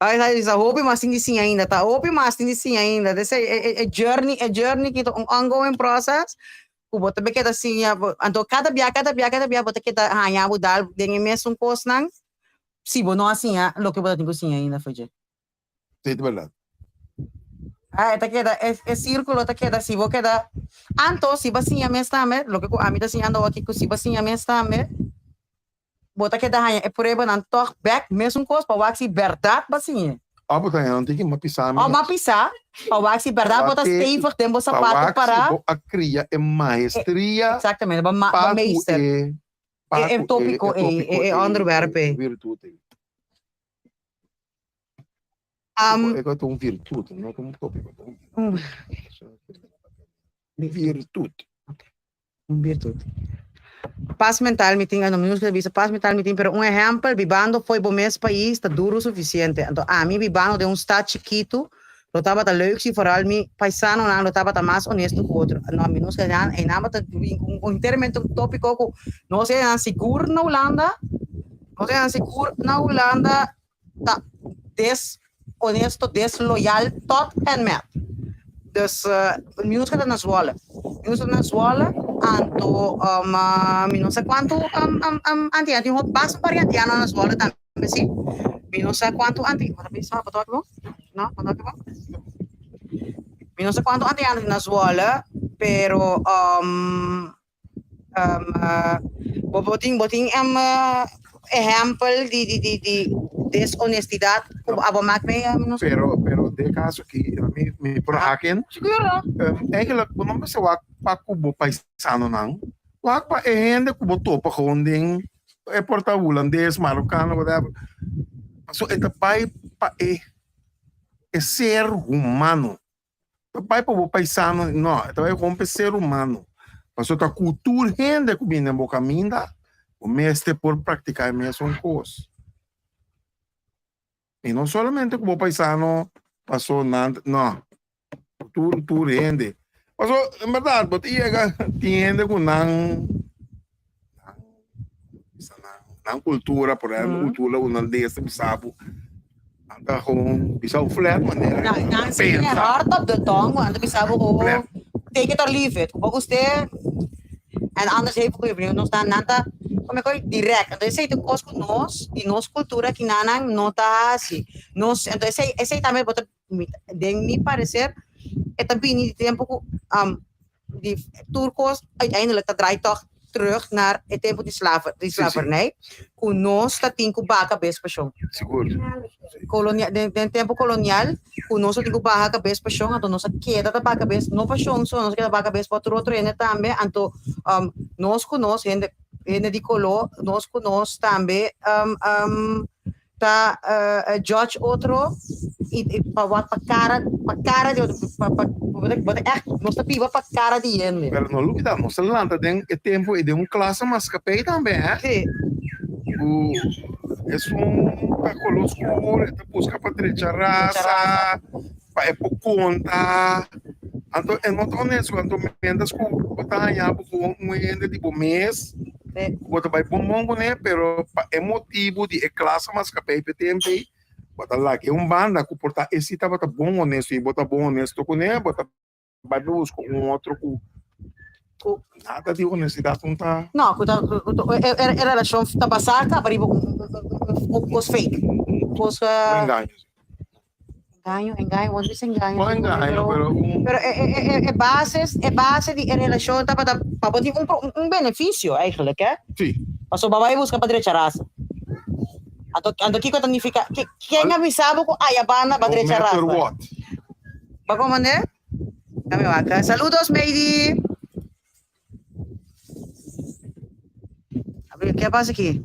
Ay, sa bisa hopi mas tin di siña ainda. Ta hopi mas tin di siña ainda. Dese e e e journey, e journey ki ta un ongoing process ku bo ta be keda siña. Anto kada bia, kada bia, kada bia bo ta keda haña bo dal den e mesun kosnan. Si bo no a siña loke bo ta tin ku siña ainda for dje. Sí, ta bèrdat. Ah, e ta keda, e e sírkulo ta keda si bo keda. Anto si bo a siña mes tambe, loke ku ami ta siñando awor aki ku si bo a siña mes tambe, bo ta keda haña e pruebanan tòg bèk mesun kos pa wak si bèrdat bo a siñ'e. Òf bo ta haña nan tin ki mapisa mes. Òf mapisa pa wak si bèrdat bo ta stevig den bo sapato pará. Pa wak si bo a kria e maestria. Eksaktamente, bo meester. Pa E ku tópiko ei, e onderwerp ei. E virtut ei. E ta un virtut, no ta un tópiko. Un virtut. Un virtut. Pas mental mi tin, no mi no ta bisa pas mental mi tin, pero un ehèmpel, bibando fo'i bo mes pais ta duru sufisiente. Anto ami bibando den un stad chikitu, Lo tabata leuk si foral mi paisanonan lo tabata mas honesto ku otro. No, mi nos einan einan bata bin ku un enteramente un topiko ku nos einan sigur na Hulanda, nos einan sigur na Hulanda ta deshonesto, desloyal tot en met. Dus mi nos keda na Zwolle. Mi nos keda na Zwolle anto mi no sa kuantu anti tin hopi basta un par di antiano na Zwolle tambe. Sí, mi no sa kuantu anti, bo ta bisa, bo ta wak bo? No, bo ta wak bo? Mi no sa kuantu antiano tin na Zwolle, pero um, um, bo bo tin bo tin um, ehempel di di di di deshonestidad ku abo mak mee, mi no sa. Pero, pero den kaso aki, mi mi por haken. Siguro. Eigenlijk, bo no mester wak pa ku bo paisanonan, wak pa e hende ku bo topa gewoon den E por ta hulandes, marokano, whatever. Paso e ta bai pa e e ser humano. Ta bai pa bo paisano, no, e ta bai gewoon pa e ser humano. Paso ta ku tur hende ku bini den bo kaminda, bo mester por praktiká e mesun kos. I no solamente ku bo paisano, paso nan, no. Tur tur hende. Paso en berdad bo ta yega tin hende ku nan nan bisa nan nan kultura por ehempel kultura hulandes ta bisa bo nan ta gewoon bisa bo flat manera Nan nan si tin e pensa. hart op de tong nan ta bisa bo gewoon Flat. take it or leave it ku bo gust'é en anders heeft ku je nos nan nan ta como e direct entonces esei ta un kos ku nos di nos kultura kinanan no ta hasi nos entonces esei esei tambe bo ta Mi ta, den mi parecer, e ta bini di tempo cu di tur cos uiteindelijk ta draai toch terug naar e tempo di slaver, di slavernij, cu nos ta tin cu baha cabes pa shon. Sigur. Kolonia, den, den tempo kolonial, cu nos ta tin cu baha cabes pa shon, anto nos a keda ta baha cabes, no pa shon so, nos a keda baha cabes pa otro otro hende tambe, anto nos cu nos, hende, hende di color, nos cu nos tambe ta judge otro y pa wak pa cara pa cara di otro pa pa bo ta echt nos ta biba pa cara di hende. Pero no lubida nos a lanta den e tempo y den un clase maskapey tambe he. Si. Cu esun ta color oscur e ta busca pa drecha rasa pa e por conta anto e no ta honesto anto mientras cu bo ta haña bo cu un hende di bo mes. Ku bo ta bai bon bon kuné, pero pa e motibu di e klase maskapei p'e tempu ei, bo ta laga e un banda ku por ta e si tabata bon honesto i bo ta bon honesto kuné, bo ta bai buska un otro ku nada di honestidat no ta. No, ku ta e relashon ta basá kaba riba un kos fake, un kos. Un engaño. Engaño, engaño, bo no bisa engaño. No engaño, pero un. Pero e, e, e, e bases, e base di e relacion tabata pa bo tin un, un beneficio eigenlijk, eh? Sí. Pasobra bo bai busca pa drecha rasa. Anto, anto kiko ta nifica? Ke, ken a bisa bo ku aya banda pa No drecha matter rasa? what. Bo a comprende? Dame wak. Saludos, Meidy. Ke a pasa aki?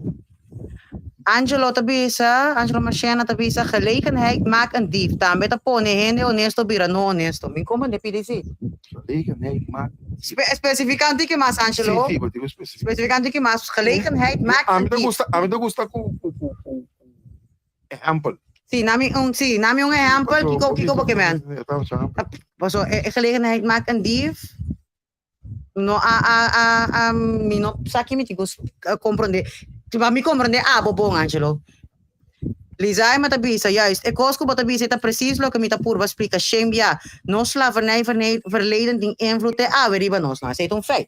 Angelo ta bisa, Angelo Marchena ta bisa, gelegenheid maakt een dief. Tambe ta pone hende honesto bira no honesto. Mi comprende PDC. Gelegenheid maakt een dief. Spe especifica un tiki mas, Angelo. Sí, sí, bo tin ku especifica. Especifica un tiki mas. Gelegenheid maakt A een mi ta dief. gusta, a mi ta gusta ku, ku, ku, ku ehempel. Sí, nami un, sí, nami un ehempel. Kiko, kiko bo ke men? Paso e, e gelegenheid maakt een dief. No a a a a mi no sa ki mi tin ku komprondé. Pa mi komprondé abo bon, Angelo. Lizaima ta bisa, Juist, e kos ku bo ta bisa ei ta presis loke mi ta purba splika shen bia. Nos slavernij verleden tin invloed te awe riba nos. No, esei ta un feit.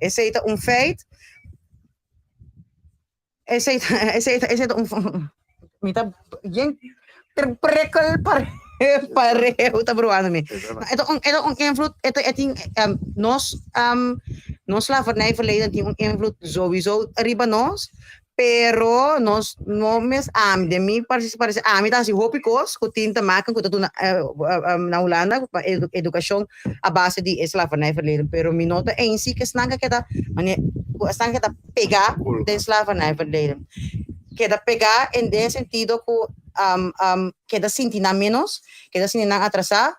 Esei ta un feit. Esei ta, esei ta, esei ta un, mi ta yen prikkel pareu ta bruando mi. E ta un, e ta un invloed, e ta, e tin, nos, nos slavernij verleden tin un invloed sowieso riba nos, pero nos no mes ami, den mi parece, parece ami ta hasi hopi kos ku tin te maken ku ta duna na Hulanda pa edukashon a base di e slavernij verleden, pero mi no ta eens si ku esnan ka keda, mane ku esnan ka keda pegá den slavernij verleden. Keda pegá en den sentido ku keda sinti nan ménos, keda sinti nan atrasá,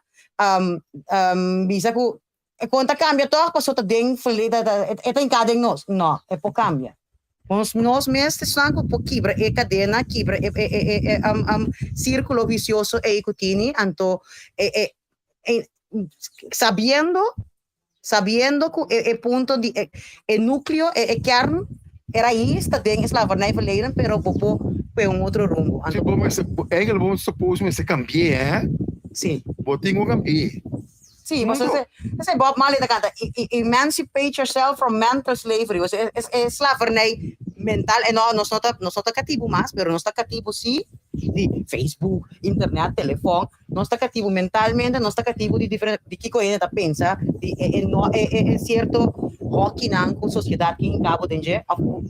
bisa ku e kon ta kambia tòg pasobra ta den verleden, e ta hinká den nos. No, e por kambia. Nos nos mes ta esnan ku por kibra e kadena, kibra e e sírkulo visioso ei ku tini, anto e e sabiendo Sabiendo cu e e punto di e e nucleo, e e kern, e raiz ta den e slavernij verleden, pero bo por pue un otro rumbo. Si Anto bo mester, eigenlijk bo suppose mester cambi'é, hè? Sí. Bo tin cu cambi'é. Sí, pasobra Punto. esei Bob Marley ta canta, Emancipate yourself from mental slavery. Osea, e e slavernij mental, e no, nos no ta, nos no ta catibu mas, pero nos ta catibu sí di Facebook, internet, telefon. Nos ta katibu mentalmente, nos ta katibu di diferente, di kiko hende ta pensa, di e e no e e e sierto hòkinan ku sosiedat tin hinka bo den dje òf ku.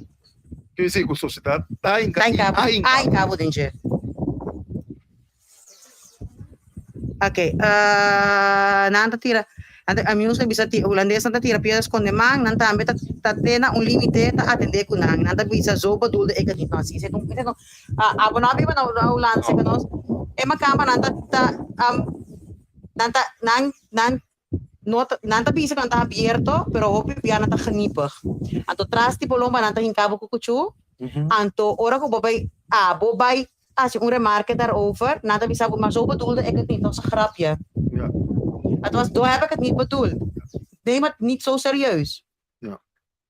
Quiere decir ku sosiedat ta hinka, Ta hinka bo, a hinka a bo. hinka bo den dje. Oké, nan ta tira, nan ta, ami nos ta bisa ti hulandesnan ta tira piedra skonde man, nan tambe ta ta te na un límite ta atendé ku nan, nan ta bisa zo bedoelde ik het niet, no así, esei ta un, esei ta un. Abo no a biba na Hulanda seka nos e makamba nan ta ta nan ta nan nan no ta nan ta bisa ku nan ta abierto pero hopi bia nan ta genipig anto tras di bolomba nan ta hinka bo ku kuchu anto ora ku bo bai abo bai hasi un remarke daarover nan ta bisa bo maar zo bedoelde ik het niet dat was een grapje het was zo heb ik het niet bedoeld neem het niet zo serieus.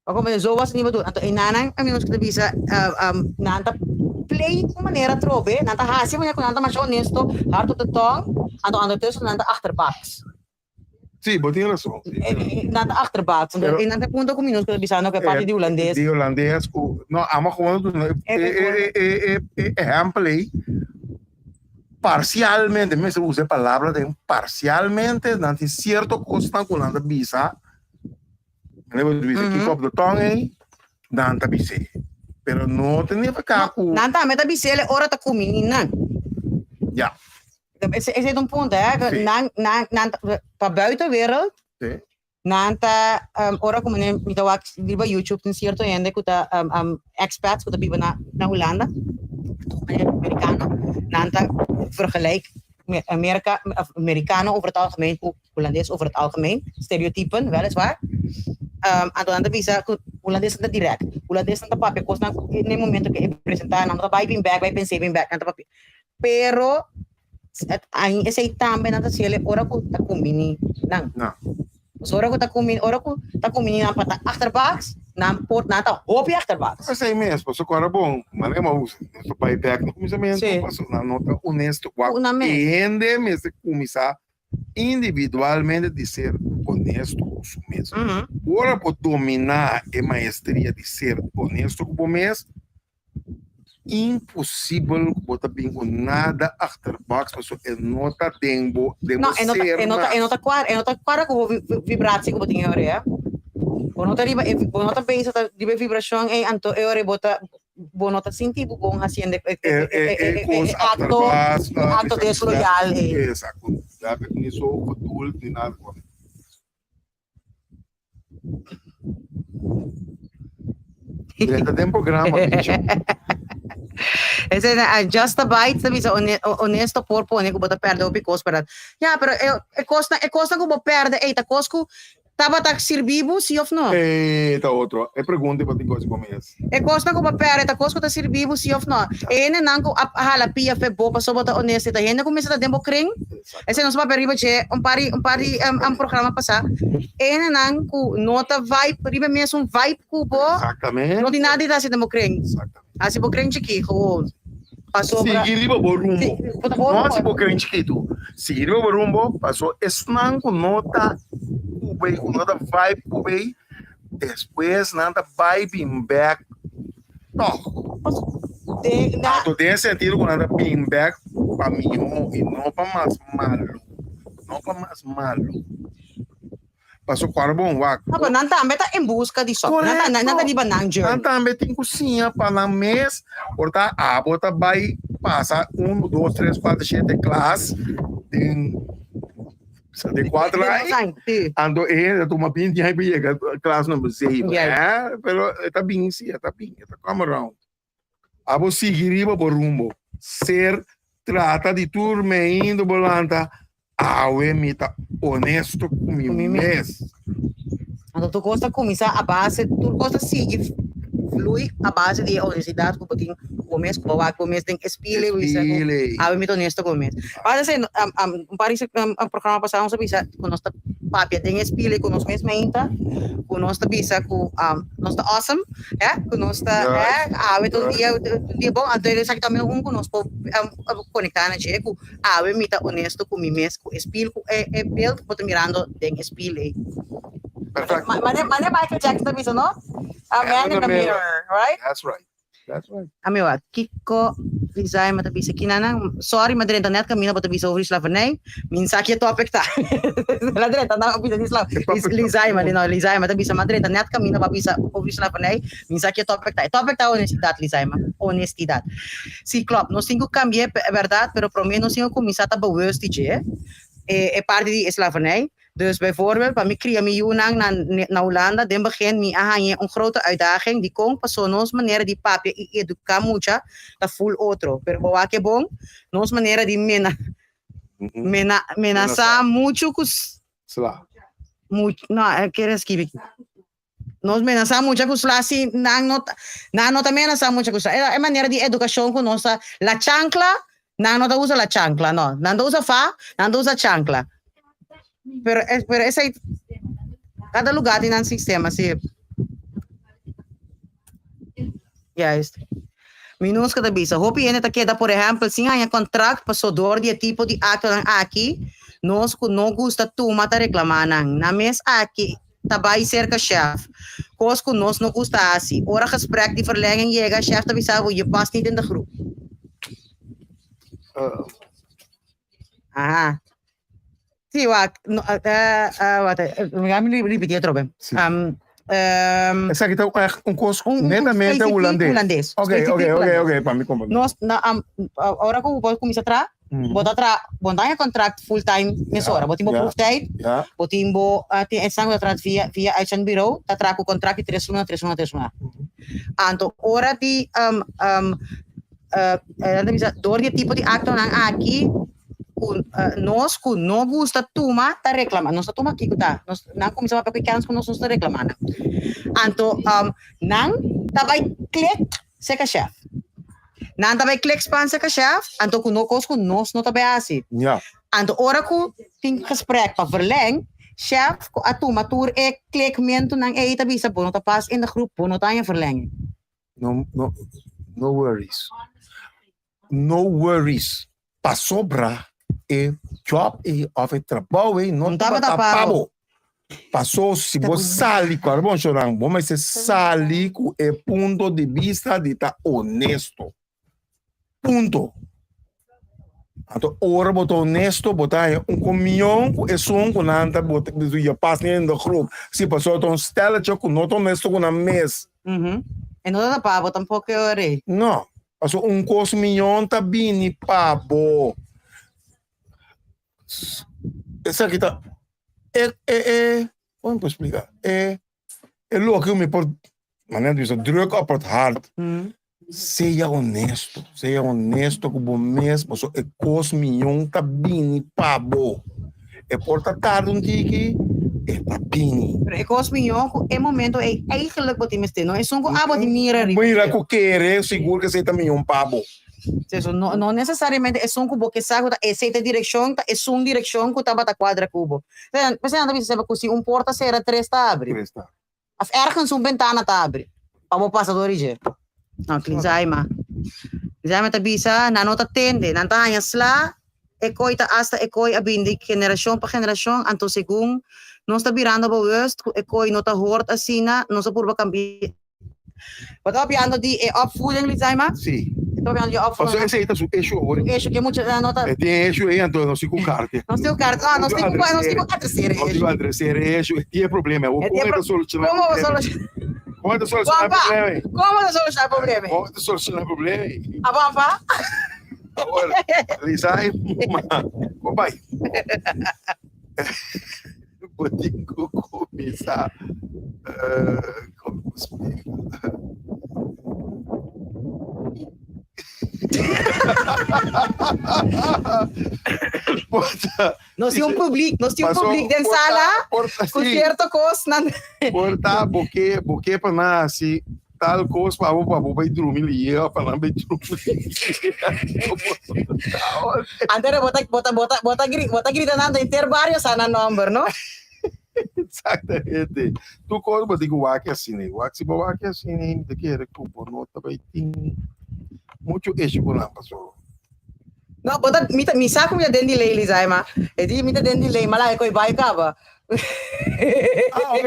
Pa como zo was ni bedoel. Anto enanan amigos ku ta bisa nan ta play un manera atrobe, nan ta hasi manera ku nan ta masha honesto, hard op de tong, anto ondertussen nan ta achterbaks. Sí, bo tin rason. Nan ta achterbaks. Anto enan ta punto ku mi nos ku ta bisando ku e parti di hulandes. Di hulandes ku no amo gewoon duna e ehempel ei parcialmente, mi mester usa e palabra den parcialmente, nan tin cierto kosnan ku nan ta bisa. Mane bo bisa kiko op de tong ei, nan ta bis'é. Pero no ta nifiká ku. Nan tambe ta bis'é el ora ta kumini nan. Ya. Esei ta un punto, hè. Sí. Nan, nan, nan ta, pa buitenwereld, Sí. nan ta, ora ku mane mi ta wak riba YouTube tin sierto hende ku ta expats ku ta biba na na Hulanda, amerikano, nan ta vergelijk Amerika, amerikano over het algemeen ku Hulandes over het algemeen, stereotypen weliswaar. Anto nan ta bisa ku Hulandesnan ta direct. Hulandesnan ta papia kosnan ku n'e momento ku e presentá nan no ta bai bin bèk, bai pens'é bin bèk, nan ta papia. Pero ain esei tambe nan ta hasiel ora ku ta kumbiní nan. Pasobra ora ku ta kumbiní, ora ku ta kumbiní nan pa ta achterbaks, nan por, nan ta hopi achterbaks. Esei mes, pasobra ku ora bon, manera mi a usa, nos ta bai bèk na kuminsamentu, pasobra nan no ta honesto. Wak e hende mester kuminsá individualmente di ser honesto ku su mes. Ora bo dominá e maestria di ser honesto ku bo mes, imposibel ku bo ta bin ku nada achterbaks pasobra e no ta den bo den bo No, e no ta ser e no ta e no mas. ta kuadra e no ta kuadra ku bo vibratie ku bo tin e ora ei, eh. Bo no ta riba e bo no ta bezig ta riba e vibrashon ei anto e ora ei bo ta bo no ta sinti bo bon haciendo e E e e e kos acto achterbaks e acto desloyal ei. Exacto. Ya ni so bedoeld ni nada. Drenta den programa, bicho. Ese na Just a Bite ta bisa honesto por pone ku bo ta perde hopi kos pero ya pero e e kosnan e kosnan ku bo perde ey ta kos ku tabata sirbi bo si of no? E ta otro e pregunta bo tin ku hasi bo mes. E kosnan ku bo perde ta kos ku ta sirbi bo si of no? E hendenan ku a hala pia fe bo pasobra bo ta honesto e ta hende ku mester ta den bo kren? Esei nos papia riba dje un par di un par di um programa pasá. E hendenan ku no ta vibe riba e mesun vibe ku bo, Exactamente. no tin nada di hasi den bo kren. Exactamente. Hasi bo kren chikí gewoon. Pasobra Sigui riba bo rumbo. Si, bo ta bo No hasi rumbo. bo kren chikitu. Sigui riba bo rumbo paso esnan ku no ta ku bay, ku no ta vibe ku bay, despues nan ta bai bin bek tòg. Den na. Anto den e sentido ku nan ta bin bek pa mihó i no pa mas malu, no pa mas malu. Paso ku ora bon wak. No, pero nan tambe ta en buska di sòp. Nan ta, nan ta riba nan journey. Nan tambe tin ku siña pa nan mes por ta abo ta bai pasa unu, dos, tres, kuater, shete klas den den kuater aña. Anto e hende ta tuma binti aña pa yega klas number zeven. Pero e ta bin si, e ta bin, e ta come around. Abo sigui riba bo rumbo. Ser trata di tur meindo bo lanta, awe mi ta honesto ku mi mes. Anto tur kos ta kuminsá a base, tur kos ta sigui flui a base di e honestidat ku bo tin ku bo mes, ku bo wak bo mes den e spile, bo bisa ku awe mi ta honesto ku mi mes. Pasa esei, un par di programa pasá nos a bisa ku nos ta papia den e spile ku nos mes meinta, ku nos ta bisa ku nos ta awesome. Eh, ku nos ta, eh, awe ta un dia, un dia bon, anto esaki tambe un ku nos por konektá na dje, ku awe mi ta honesto ku mi mes, ku e spil, ku e e beeld ku bo ta mirando den e spil ei. Perfecto. Mane, mane Michael Jackson ta bisa, no? A man in the mirror, right? That's right. That's right. Ami wak, kiko Lizaima ta bisa kinanan? Sorry, ma drenta net kaminda bo ta bisa over di slavernij. Mi sa ki e topic ta. La drenta na bisa di slav. Lizaima, no, Lizaima ta bisa ma drenta net kaminda bo a bisa over di slavernij. Mi sa ki e topic ta. E topic ta honestidad, Lizaima. Honestidad. Si, klopt. Nos tin ku kambia e bèrdat, pero promé nos tin ku kuminsá ta bewust di dje, e parti di e slavernij. Dus bijvoorbeeld, pa mi kria mi yunan na na Hulanda, den begin mi a hañ'é un grote uitdaging, dikon? Paso nos manera di papia i eduká mucha ta ful otro. Pero bo wak e bon, nos manera di mena mena menasá muchu ku Sla. Much no, e kere skibi aki. Nos menasá mucha ku sla si nan no ta nan no ta menasá mucha ku sla. E manera di edukashon ku nos ta la chankla, nan no ta usa la chankla no. Nan ta usa fa, nan ta usa chankla. Pero pero esei kada lugá tin nan sistema si. Juist. Minuska ta bisa, hopi hende ta keda por ehèmpel sin haña kontrakt paso dor di e tipo di aktonan aki nos ku no gusta tuma ta reklamá nan. Nan mes aki ta bai serka shèf. Kos ku nos no gusta hasi. Ora gesprek di verlenging yega, shèf ta bisa bo, je past niet in de groep. Aha. Sí, wak, no, wat, mi a ripití atrobe. Sí. Esaki ta echt un kos netamente specifiek hulandes. hulandes. Oké, Specifiek oké, oké, hulandes. oké, pa mi comprende. Nos, na, ora ku bo kuminsá traha, bo ta traha, bo no ta haña kontrakt full time mesora. Bo tin bo proeftijd, bo tin bo, tin esnan ku ta traha via, via uitzendbureau, ta traha ku kontrakt di tres luna, tres luna, tres luna. Anto ora di, nan ta bisa, dor di e tipo di aktonan aki, ku nos ku no gusta tuma ta reklama. Nos ta tuma kiko ta? Nos, nan kuminsá papia ku e kèns ku nos, nos ta reklama nan. Anto nan ta bai klik serka shèf. Nan ta bai klik span serka shèf, anto ku no kos ku nos no ta bai hasi. Anto ora ku tin gesprek pa verleng, shèf ku a tuma tur e klikmentunan ei ta bisa bo no ta pas in de groep, bo no ta haña verlenging. No, no, no worries. No worries. Pasobra e job ei of e trabou ei no tabata pa bo. Paso si bo sali ku bon shorang, bo mester sali ku e punto di bista di ta honesto. Punto. Anto ora bo ta honesto bo ta haña un komion ku esun ku nan ta bo ta je past niet in de groep. Si pasobra ta un stelletje ku no ta honesto ku nan mes. E no ta pa bo tampoko e ora ei. No. Pasobra un kos mion ta bini pa bo. Esaki ta e e e, kon mi por splika? E e loke ku mi por. Manera di bisa druk op het hart. Sea honesto, sea honesto ku bo mes, paso e kos miyon ta bini pa bo. E por ta tarda un tiki, e ta bini. Pero e kos miyon ku e momento ei eigenlijk bo tin mester, no esun ku abo tin mira riba. Mira ku kere, sigur ku esei ta miyon pa bo. Eso no, no necesariamente esun ku bo ke sa ku ta esei ta direkshon, ta esun direkshon ku tabata kuadra ku bo. P'esei nan ta bisa semper ku si un porta sera, tres ta abri. Tres ta. Of ergens un bentana ta abri pa bo pasa dor di dje. No, Klinzaima. Klinzaima ta bisa, nan no ta tende, nan ta haña sla, e koi ta asta e koi a bin di generashon pa generashon, anto segun nos ta birando bewust ku e koi no ta hort asina, nos a purba kambia. Bo ta papiando di e opvoeding, Klinzaima? Si. E ta papiando di e opvoeding. Pasobra esei ta su issue awor. Su issue, ke mucha nan no ta. E tin issue ei, anto nos tin ku kartia. Nos tin ku kartia, ah, nos tin ku, nos tin ku adresera e issue. Nos tin ku adresera e issue, e tin e problema. E tin e Kon e ta soluciona e Komo bo problema? soluciona? Kon e ta soluciona e problema ei? Komo ta soluciona e problema ei? Kon e ta soluciona e problema ei? A pampa? Awor, Lisa e ma, kon bai? Bo tin ku kuminsá, kon bo splika? Nos tin un publiek, nos tin un publiek den sala ku sierto kosnan. Por ta bo ke, bo ke pa nan hasi tal kos pa bo, pa bo bai drumi lihe of pa nan bai drumi lihe. Antes bo ta, bo ta, bo ta, bo ta, bo ta grita nan henter bario sa nan nomber, no? Exactamente. Tur kos bo tin ku wak asina. Wak si bo wak asina, mi ta kere ku bo no ta bai tin muchu issue ku nan pasobra. No, bo ta, mi ta, mi sa ku mi ta den delay, Lizaima. E di mi ta den delay, ma laga ku e bai kaba. Ah, ok.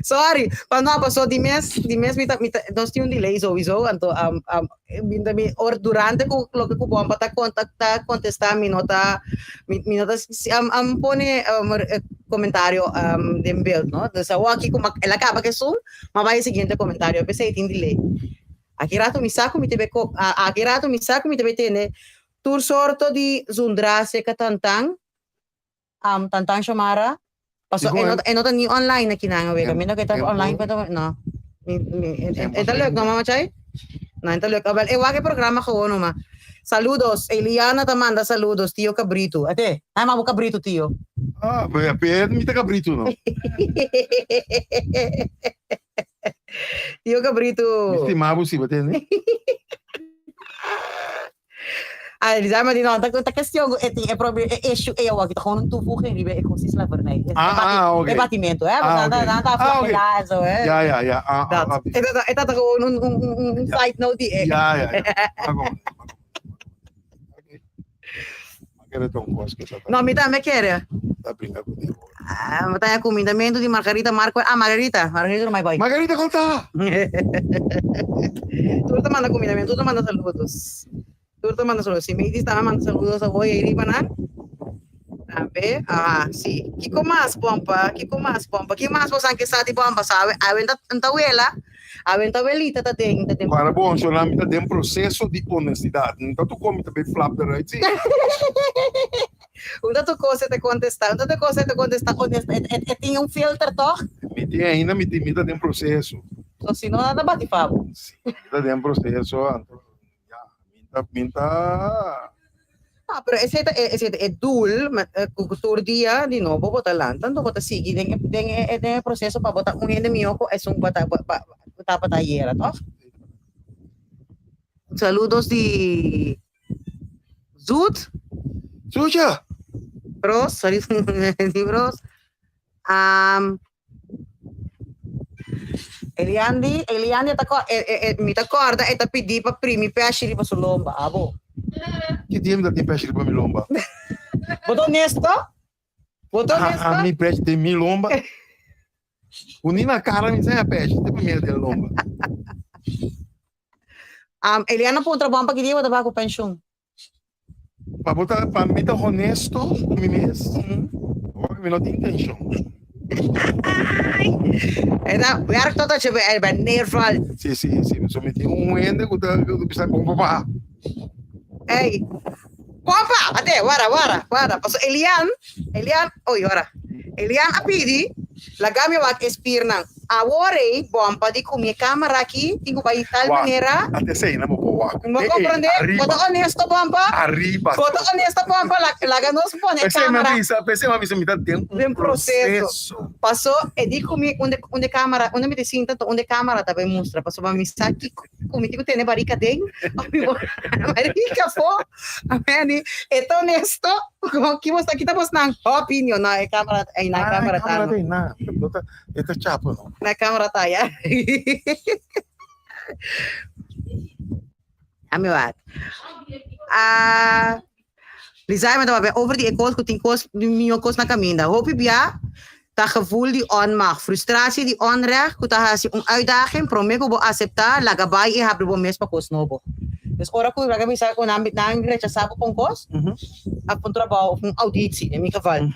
Sorry, pa no, paso di mes, di mes mi ta, mi ta, nos tin un delay sowieso, anto um, um, mi ta, mi, or durante ku loke ku Bomba ta konta, ta kontestá, mi no ta, mi, mi no ta um, um, pone um, komentario um, den beeld, no? Dus awor aki ku el a kaba ku esun, m'a bai e siguiente komentario, p'esei tin delay. Aki rato mi sa ku mi ta be ko, aki rato mi sa ku mi ta be tene tur sorto di zundra serka Tantan, Tantan Shomara, paso e no e no ta ni online aki nan awega, mi no ke ta online pero no, mi mi e ta leuk no mama Chay? No e ta leuk, awel e wak e programa gewoon numa. Saludos, Eliana ta manda saludos, tio Cabrito, ate, nan yama bo Cabrito tio? Ah, pe mi ta Cabrito no. Tio Cabrito. Mi stima bo si, bo tende? Ah, Elizabeth di no, ta ta cuestion cu e tin e proble e issue e awor aki ta gewoon een toevoeging riba e cos di slavernij. E Ah, ah, oké. E batimento, hè? Ah, Want oké. dan ta Ah, oké. flagela en zo, hè? Ja, ja, ja. Ah, ah, Dat. ah, E ta e ta gewoon un un un un Ja. side note di e. Ja, ja, ja. Maar kom, maar kom. Oké. Maar kere ta un cos que ta No, mi tambe kere. ta brinca cu di. Ah, mi ta haña cumindamento di Margarita Marco. Ah, Margarita. Margarita no mai bai. Margarita con ta? Tur ta manda cumindamento, tur ta manda saludos. Tur ta manda saludos. Si mi di tambe manda saludos a boy ahí riba nan. Tambe, ah, si. Kiko mas, Pompa? Kiko mas, Pompa? Ki mas bosan ke sa di Pompa? Sabe, awe ta ta wela. Awe ta welita ta den, ta den. Para bon, so nan mi ta den proceso di honestidad. No ta tu con mi ta bay flap eruit, si. Un ta tu cos e ta contesta, un ta tu cos e ta contesta honest, e, e, e tin un filter toch? Mi tin ainda, mi tin, mi ta den proceso. So si no, nan ta bati pa bo. Si, mi ta den proceso, anto, ya, mi ta, mi ta. No, pero esei ta e, esei ta e doel, ma ku tur dia di nobo bo ta lanta, anto bo ta sigui den e, den e, den e proceso pa bo ta un hende mihó ku esun ku ta, pa, ku tabata ayera, tòg? Saludos di Zoet. Sucha! Bros, saludos di Bros. Um, Eliandi, Eliandi ta ko, e, e, e, mi ta korda e ta pidi pa primi peshi riba su lomba, abo. Ki dia mi ta tin peshi riba mi lomba? Bo ta honesto? Bo ta honesto? A mi peshi den mi lomba? Ku ni na kara mi sa peshi, te pa mi den lomba. Um, Eliana puntra bon pa ki dia bo ta bai ku penshun? Pa bo ta, pa mi ta honesto ku mi mes, hopi mi no tin intenshon. E ta werk tot je bij bij neervalt. Si, si, si. So mi tin un hende ku ta ku ta bisa bon papá. Ey, Pompa, ate, wara, wara, wara. Paso Elian, Elian, oy, wara. Elian a pidi, laga mi wak e spiernan. Awor ei, Bompa di ku mi e kamera aki tin ku bai di tal Wak, manera. ate esei na bo por wak. Bo Ei, ei, komprende? Bo ariba. ta honesto, Bompa? Ariba. Bo ta honesto, Bompa? Laga nos pone e P'esei mi a kamera. bisa, p'esei mi a bisa mi ta den un Den proseso. proseso. Paso e di ku mi unda unda e kamera, unda mi ta sinta ta unda e kamera ta bai mustra, pasobra mi sa kiko ku mi tin ku tene barika den, òf mi por barika afó. Amèn. E ta honesto. Ki bo sa, kita bosnan opinion na e camera, ei na Ah, camera ta. camera ta na. No ta, e ta chapo no. Na camera ta ya. Ami wat. Ah, Lizai me ta over di e kos ku tin kos, mihó kos na kaminda. Hopi bia ta gevoel di onmacht, frustratie di onrecht ku ta hasi un uitdaging promé ku bo aseptá, laga bai i habri bo mes pa kos nobo. Dus ora ku laga bisa ku nan nan rechasá bo pa un kos, òf pa un trabou òf un auditie den mi geval,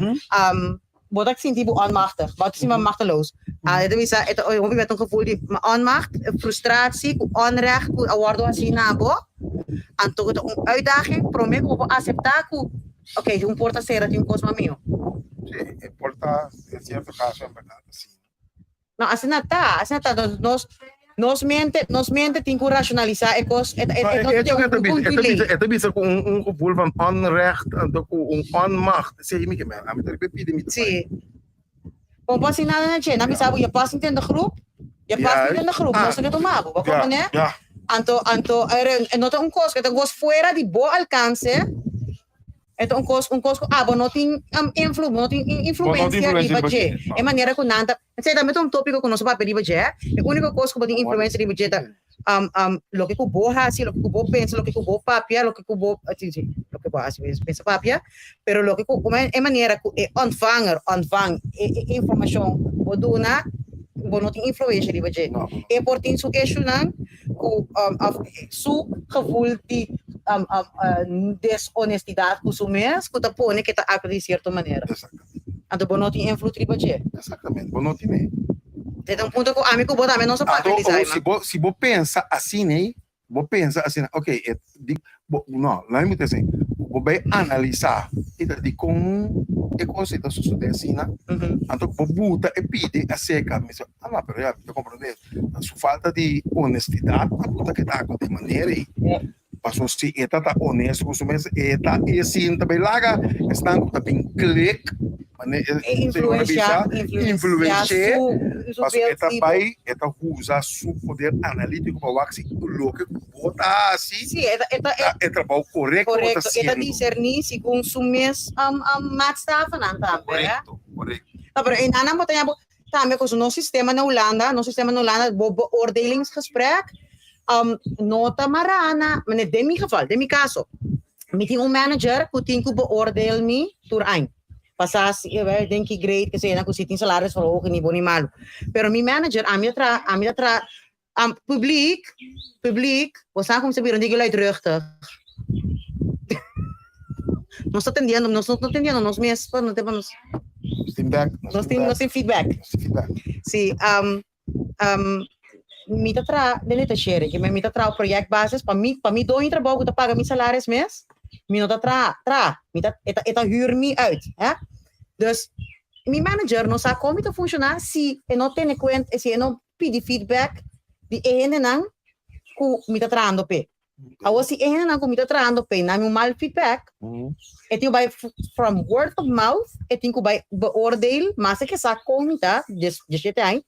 bo ta sinti bo onmachtig, bo ta sinti bo machteloos. E ta bisa e ta hopi bia ta un gevoel di onmacht, frustratie ku onrecht ku a wòrdu hasi na bo, anto ku ta un uitdaging promé ku bo por aseptá ku Ok, si un porta sera tin un kos mas mihó. Sí, e por ta den sierto kaso en bèrdat asina. No, asina ta, asina ta. Nos, nos, nos mente, nos mente tin ku rashonalisá e kos, e, e, No, e e no hecho tin ku e ta un bisa, punto e ta lei. bisa, e ta bisa ku un, un gevoel van onrecht, anto ku un onmacht, esei mi ke men, ami ta riba e pidi mi ta bai. Sí. Bo no por hasi nada na dje, nan bisa bo, je past niet in de groep, je past niet in de groep, nos no ke tuma bo, bo komprendé? Anto, anto, e no ta un kos, e ta un kos fuera di bo alkanse, e ta un kos, un kos ku abo no tin influ, bo no tin influensia riba dje, e manera ku nan ta, esei tambe ta un tópiko ku nos a papia riba dje, e úniko kos ku bo tin influensia riba dje ta loke ku bo hasi, loke ku bo pensa, loke ku bo papia, loke ku bo, si, si, loke bo hasi, pensa, papia, pero loke ku, e manera ku e ontvanger ontvang e e informashon bo duna, bo no tin influensha riba dje. E por tin su issuenan ku òf su gevoel di deshonestidat ku su mes ku ta pone ku e ta aktua di sierto manera. Anto bo no tin invloed riba dje. Exactamente, bo no tin. E ta un punto ku ami ku bo tambe no sa papia di Anto, si bo, si bo pensa asina ei, bo pensa asina, ok, e di, bo, no, laat mi ta asina, bo bai analisa i ta dikon e kos ei ta sosode asina, anto bo buta e pidi aserka, mi bisa, ah no, pero ya, mi ta komprende, ta su falta di honestidat a buta keda ku den manera ei. Paso si e ta ta honesto ku su mes, e ta e sinta bai laga esnan ku ta bin klik, mane e señora bisa, influensh'é, paso e ta bai, e ta usa su poder analítiko pa wak si loke ku bo ta hasi ta e trabou korekto bo ta Korekto, e ta siendo. diserní segun su mes maatstavennan tambe. Korekto, korekto. No, pero einan bo ta ña bo Tambe ku nos sistema na Hulanda, nos sistema na Hulanda, bo beoordelingsgesprek no ta mará na, mane den mi geval, den mi kaso, mi tin un manager ku tin ku beoordeel mi tur aña. Pasá si den ki grade, ke ku si tin salarisverhoging ni bon ni malu. Pero mi manager, ami ta traha, ami ta traha publiek, publiek, bo sa kumsa bira un diki luidruchtig. Nos ta tendiendo, nos no ta tendiendo nos mes, pa no te pa nos. Nos tin back, nos tin, nos tin feedback. Nos tin feedback. Si, mi ta traha den detachering, ke men mi ta traha op projectbasis, pa mi, pa mi doño trabou ku ta paga mi salaris mes, mi no ta traha, traha, mi ta, e ta, e ta huur mi uit, hè. Dus, mi manager no sa kon mi ta funshoná si e no tene kuenta, si e no pidi feedback di e hendenan ku mi ta trahando p'e. Awor si e hendenan ku mi ta trahando p'e na mi un mal feedback, e tin ku bai from word of mouth, e tin ku bai beoordeel, mas e ke sa kon mi ta, dieshete aña,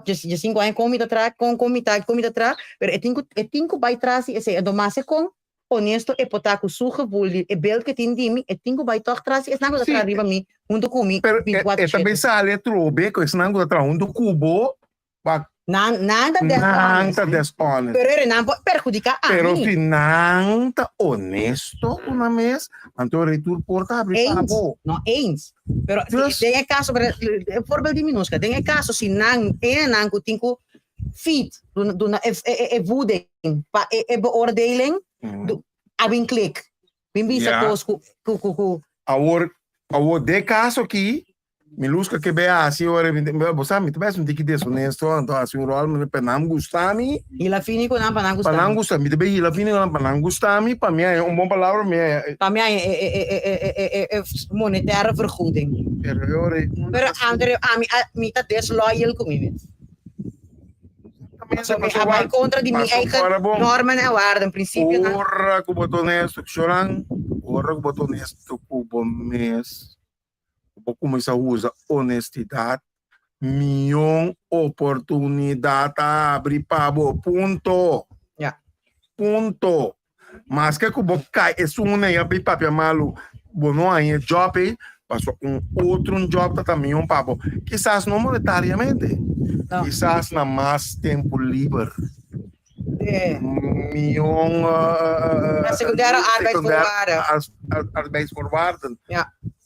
diesinku aña kon mi ta traha, kon kon mi ta, kon mi ta traha, pero e tin ku e tin ku bai tras di esei. Enton mas e kon honesto e por ta ku su gevoel di e beeld ku e tin di mi, e tin ku bai tòg tras di esnan ku ta traha riba mi huntu ku mi Pero e binticuatro e ta shete. bay sali atrobe ku esnan ku ta traha huntu ku bo, pa Nan nan ta nan deshonest. ta deshonest. Pero ere nan por perhudiká Pero ami. si nan ta honesto ku nan mes, anto rei tur por ta habri pa Eens, bo. no eens. Pero Dus- den e kaso, pero e voorbeeld di Minuska, den e kaso si nan e nan ku tin ku feed, duna duna e e e voeding pa e e beoordeling, du a bin klik. Bin bisa Ja. kos ku ku ku ku Awor, awor den e kaso aki, Mi luska ke be hasi ora mi bo sa mi ta bes un tiki deshonesto anto hasi un ròl pa nan gusta mi. Hila fini ku nan pa nan gusta mi. Pa nan gusta mi ta be hila fini ku nan pa nan gusta mi pa mi haña un bon palabra mi haña. Pa mi haña e monetaire vergoeding. Pero e ora ei. Pero Andre ami mi ta desloyal ku mi mes. Pasobra mi a bai kontra di mi eigen normen en waarden, prinsipionan. Ora ku bo ta honesto ku shonan, ora ku bo ta honesto ku bo mes. Bo kuminsá usa honestidat, mion oportunidat ta abri pa bo. Punto. Ya. Punto. Maske ku bo kai esun ei a bin papia malu, bo no haña e job ei, pasobra un otro un job ta ta mion pa bo. Kisas no monetariamente, No. kisas na mas tempu liber. Mion Na secundaire arbeidsvoorwaarden. Arbeidsvoorwaarden. Ja.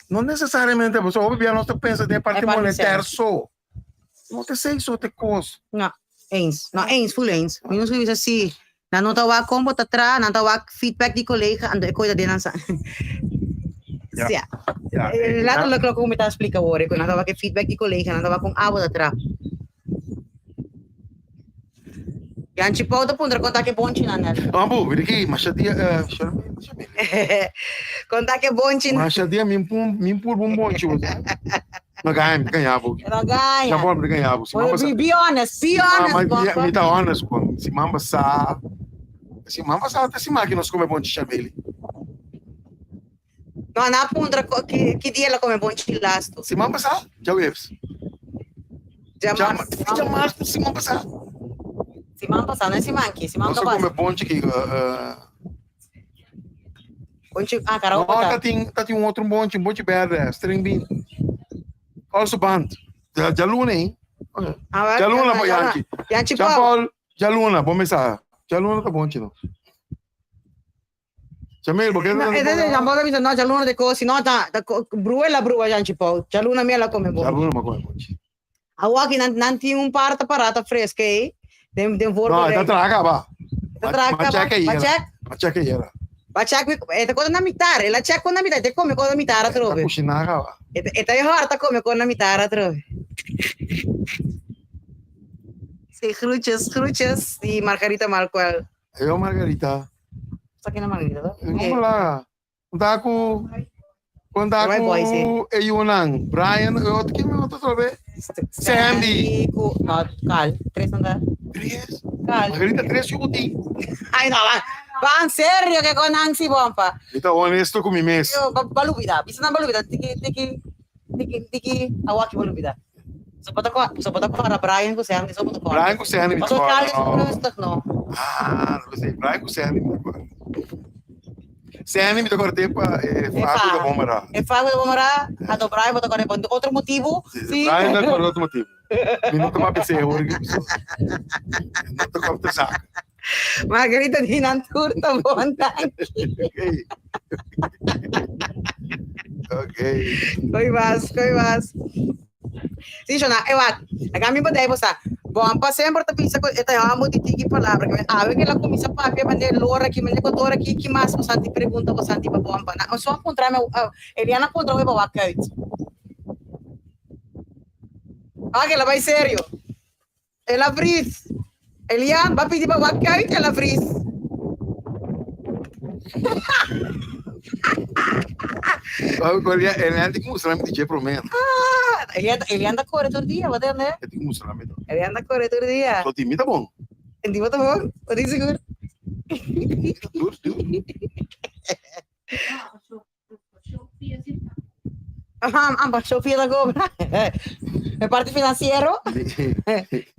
No necesariamente, pasobra hopi bia nos ta pensa den e parti E parti monetair so. No ta esei so ta e kos. No, eens. No, eens, full eens. Mi no bisa si nan no ta wak kon bo ta traha, nan ta wak feedback di kolega, anto e koe ta den nan sa. Ja. Ja. Ja, Letterlijk loke mi ta splika awor, ku nan ta wak e feedback di kolega, nan ta wak kon abo ta traha. Yanchi Paul ta puntra kon ta ke bonchinan nel. Ambo, mira ki, masha dia, eh, Kon ta ke bonchinan. Masha dia min pun, min pur bun bonchi. No gaña, mi gaña bo. No gaña. Jean Paul, mi gaña bo. Si mamba sa. Be honest, be honest. Mi, mi ta honest, bon. Si mamba sa, si mamba sa, te si maki nos come bonchi chameli. No, nan a puntra ki, ki dia el a come bonchi lastu. Siman pasá, djaweps. Djamars. Djamars ku siman pasá. Siman pasá, no e siman ki, siman Nos a ka come pasa. bonchi ki uh, Bonchi, ah, karawo No, ta. ta tin, ta tin un otro bonchi, un bonchi berde, string bean. Also band. Dja, djaluna, eh? Ah, wel, Djaluna, djaluna. Yanchi. Yanchi Jean Paul. Paul, djaluna, bon mesa. Djaluna ta bonchi no. Jamil, bo ke No, e de Jean Paul ta bisa no, djaluna de kosi, no, ta, ta brua la brua Janchi Paul. Djaluna mi a la come bonchi. Djaluna mi a come bonchi. Awor aki nan, nan tin un par ta pará ta fresca ei, den, den No, e ta voorbereiding. traha kaba. Ta traha Ma kaba. check ei Ma era. check? Ma check ei era. Ma check, e ta kota na mitar, el a check kon na mitar, e ta come kon na mitar Ta atrobe. kushiná kaba. E ta, e ta e hòr ta come kon na mitar atrobe. Sí, groetjes, groetjes di Margarita Malcuel. Ayo Margarita. Sa kina Margarita to? Como la? Conta ku conta ku e yunan. Brian, e otro kin otro trobe? Sandy. Ku no, kal, tres anda. Tres. Kal. Margarita tres yu tin. Ay no, va. Va en serio que con Nancy bompa. Mi ta honesto ku mi mes. Yo, ba, ba lubida. Bisa nan ba lubida. Tiki, tiki, tiki, tiki. Awaki ba lubida. So bo ta kor, so bo ta kora Brian ku Sandy, so bo ta kora. Brian ku Sandy mi ta Paso kora. Charlie is rustig no. Ah, no sé, Brian ku Sandy mi ta kora. Sandy mi ta kora te pa e faku da bomara. E faku da bomara, anto Brian bo ta kora pa otro motibu. Si, Brian ta kora otro motibu. Mi no ta papia seho ora ki so. No ta kora te zak. Margarita di nan tur ta bon, danki. Okay. Okay. Koi bas, koi bas. Si, shona, e wak, laga mi bodei bo sa. Bon, pa semper ta bisa ku e ta hòmber di tiki palabra. Ke men awe ke el a kuminsá papia manera lora aki, manera kotor aki, ki mas bo santi pregunta bo santi pa bon pa. Na, so a puntra mi, Eliana a puntra mi pa wak uit. Wak, el a bai serio. El a vries. Elian, ba pidi pa wak uit, el a vries. Elian tin ku mustra mi di dje promé. Ah, Elian, Elian ta kore tur dia, bo ta entende? E tin ku mustra mi. Elian ta kore tur dia. So di mi ta bon. Di bo ta bon? Bo tin sigur? Dur, dur. Amba Sofia ta cobra. E parte financiero.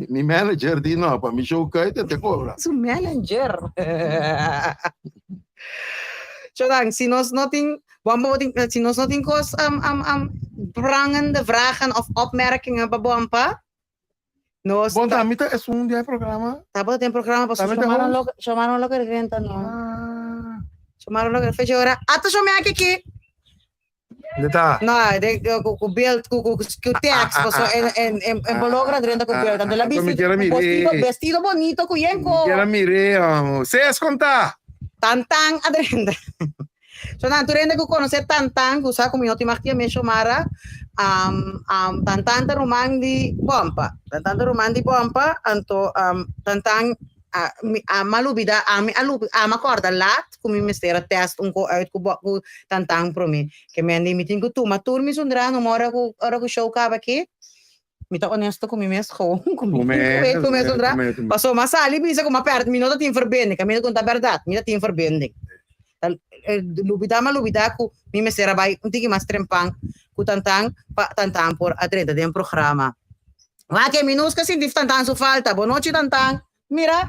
Mi manager di no, pa mi show kai te te cobra. Su manager. Chodan, si nos no tin, bon, si nos no tin cos um, um, um, prangende vragen of opmerkingen pa Bompa, nos Bon, ta mi ta esun di e programa. Tabata den programa pasobra Tambe ta Shomara host? lo Shomara lo ke renta no. Ah. Shomara lo ke fecha ora. Ata shome aki ki. De ta. No, de ku ku beeld ku ku ku tekst paso en en en en bo logra drenta ku beeld. Anto la Mi bisti kier a mire. vestido vestido bonito ku yen ko. Kier a mire, amo. Ses konta. Tantan adrenta. So nan tur hende ku konosé Tantan ku sa ku mi no tin mag tin e mes Shomara. Um, um, tantan ta ruman di Bompa. Tantan ta ruman di Bompa, anto um, tantan a, mi, a malubida, a mi alubi, a ma corda laat ku mi mester a test un ko uit ku, bo, ku tantan prome. Ke men di mi tin ku tuma tur mi zundra no ora ku ora ku show kaba aki. Mi ta honesto ku mi mes gewoon ku mi tin ku weet ku mi zundra. Paso ma sali bisa ku ma perde mi no ta tin verbinding, kaminda ku ta bèrdat, mi ta tin verbinding. Lubida ma lubida ku mi mester a bai un tiki mas trempan ku tantan pa tantan por a drenta den programa. Wak e Minuska sinti tantan su falta. Bonochi tantan. Mira,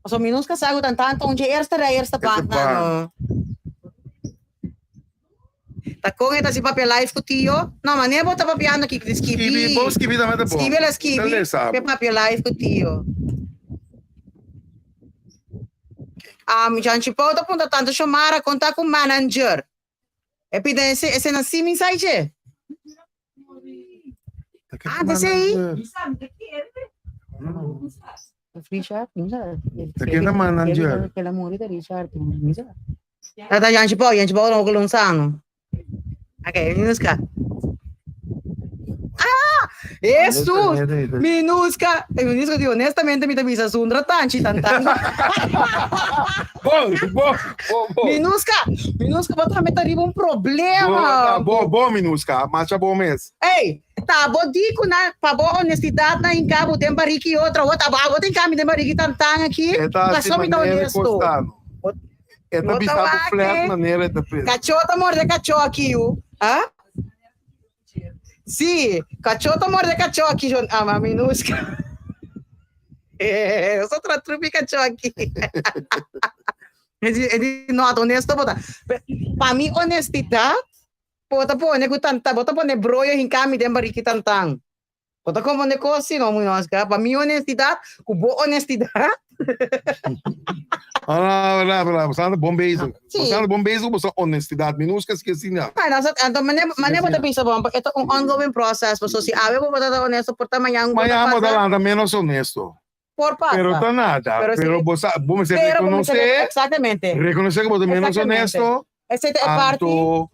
paso Minuska sa ku tantan ta un dje eerste rij eerste bank nan no. Ta kon e ta si papia live ku tio? No, mane bo ta papiando aki di skibi. Skibi, bo skibi tambe ta bon. Skibi el a skibi pe papia live ku tio. Um, Janchi Pau ta punta tanto Shomara kon ta ku manager. E pida ese ese na si min sai che. Ah, te sei. Richard, Ta ken ta manager? Ta Janchi Pau, Janchi Pau no Lonzano. Ok, Minuska. Ah! Jesus! Minuska! E Minuska di honestamente mi ta bisa zundra tanchi tan tan. Bon, bon, bon, bon. Minuska! Minuska bo tambe ta riba un problema. Bon, bon, Minuska. Masha bon mes. Ey, ta bo di ku na pa bo honestidad na hinka bo den bariki otro. Bo ta bo ta hinka mi den bariki tan tan aki. E ta Paso mi ta honesto. E ta bisa bo flat manera e ta pensa. Kachó ta morde kachó aki yu. Ha? Sí, kachó ta morde kachó aki John ama Minuska. Nos a tra trupi kachó aki. E di, e di, no, honesto bo ta. Pa mi honestidad, bo ta pone ku tanta, bo ta pone broyo hinka mi den bariki tantan. Bo ta konfunde kos si no Minuska. Pa mi honestidad ku bo honestidad. Ah, verdad, verdad. Bo ta bon bezig. Sí. Bo ta bon bezig ku bo honestidad. Minuska si asina. Ah, no, anto mane mane bo ta bisa bon, e ta un ongoing process. Paso si awe bo ta honesto, por ta mañan bo ta Mañan bo ta pasa. lanta menos honesto. Por pasa. Pero ta nada. Pero si- Pero bo sa, bo mester Pero bo mester rekonosé, exactamente. rekonosé ku bo ta menos Exactamente. honesto. Esei ta e parti. Anto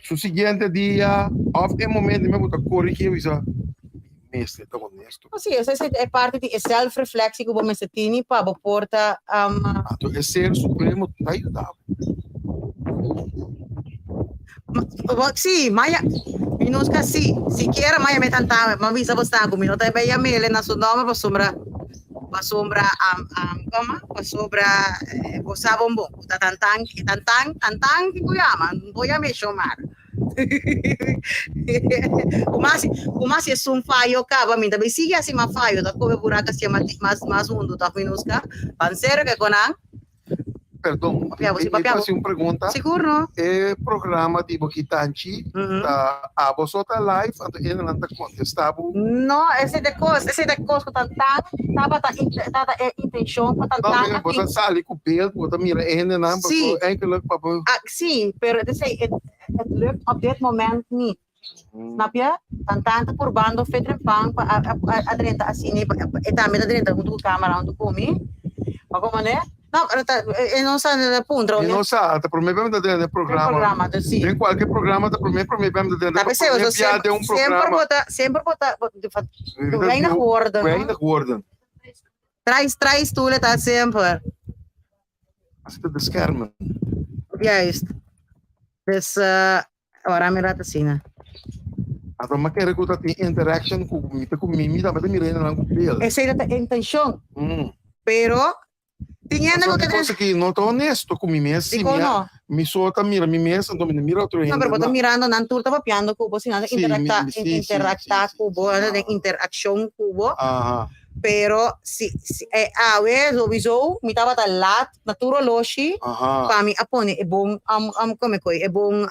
su siguiente dia of e momento mi bo ta korigí bisa mi mester ta honesto. Sí, esei ta e parti di e self-reflectie ku bo mester tini pa bo por ta Anto e ser supremo ta yuda bo. Sí, maya mi no ska sí, sikiera maya mi tanta mi a bisa bo sa ku mi no ta bai yam'el na su nomber pasobra pasobra koma pasobra bo sa bon bon ku ta tantan tantan tantan ku yama bo yam'e Shomar kuma si kuma si esun fayo kaba mi ta bai sigui hasi mas fayo ta kobe buraku hacia mas mas hundu tòg mi no ska pan serio ke konan. Perdon, Papia bo, mi si papia ta bo. hasi un pregunta. Sigur no. E programa di bo Kitanchi Mhm. ta abo so ta live anto hendenan ta kontestá bo? No, esei ta e kos, esei ta e kos ku tantan tabata tabata e intenshon pa No, tantan pero a bo ta bin. sali ku beeld, bo ta mira e hendenan Sí. pasobra eigenlijk pa bo. Ah, sí, pero esei het het lukt op dit moment niet. Snap je? Tantan ta purbando fe trempan pa a a a drenta asina e tambe ta drenta huntu ku camera huntu ku mi. Pa como ne? No, pero ta e no sa na puntra. E no sa, ta prome bia mi ta drenta den programa. Den programa, dus si. Den kualke programa ta prome prome bia mi ta drenta. Ta pesey, Prome so bia den un semper programa. bo ta, semper bo ta, weinig woorden, no? Weinig woorden. Trai, trai stoelen ta semper. Achter de schermen. Juist. Dus, Ora mi rato asina. Anto mi a kere ku ta tin interaction ku mi ta ku mi, mi tambe ta mira hendenan ku bel. Esei ta ta intencion. Pero tin hende ku Pasobra ta di cosa ki no ta honesto ku mi mes. Si Dikon mi no? mi so ta mira mi mes anto mi ta mira otro hende. No, pero bo ta mirando nan tur ta papiando ku bo, si nan ta Si, mi interacta si si interacta si ku bo, nan ta den interaccion ku bo. Aha. Pero si si e awe sowieso mi tabata laat na tur oloshi Aha. pa mi a pone e bon um um come koe e bon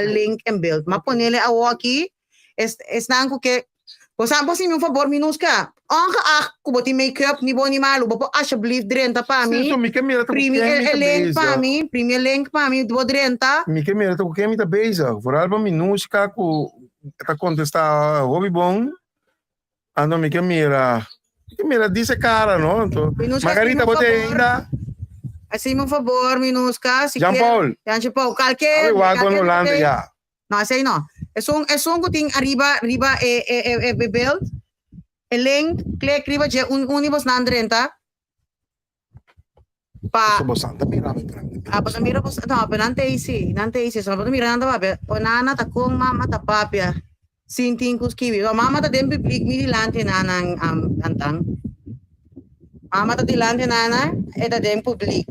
link en beeld. Ma ponele awoki es esnan ku ke bo sa bo hasi mi un fabor Minuska ongeacht ku bo tin make up ni bo ni malu bo por alsjeblieft drenta pa Sí, mi so mi ke mira ta ku primi ken e mi ta e link pa bezig. mi primi e link pa mi bo drenta. Mi ke mira ta ku ken mi ta bezig. Vooral pa Minuska ku ta kontestá hopi bon. Anto mi ke mira, mi ke mira dice cara, no? Anto, Minuska, Margarita, hacime un bo te favor. ainda? Hacime un favor, Minuska. Si Jean quiere- Paul. Jean Paul, calque. Awe wak con Holanda ya. No, esei no. Esun esun ku tin ariba riba e e e e beeld, e link, klik riba dje un un di bosnan drenta pa Paso bosan ta mira mi grandi. Ah, bo ta mira bos no, pero nan ta ei si, nan ta ei si, so bo ta mira nan ta papia. O nana ta kon mama ta papia sin tin ku skibi. So mama ta den publiek mi dilanti nanan um antan. Mama ta dilanti nanan, e ta den publiek.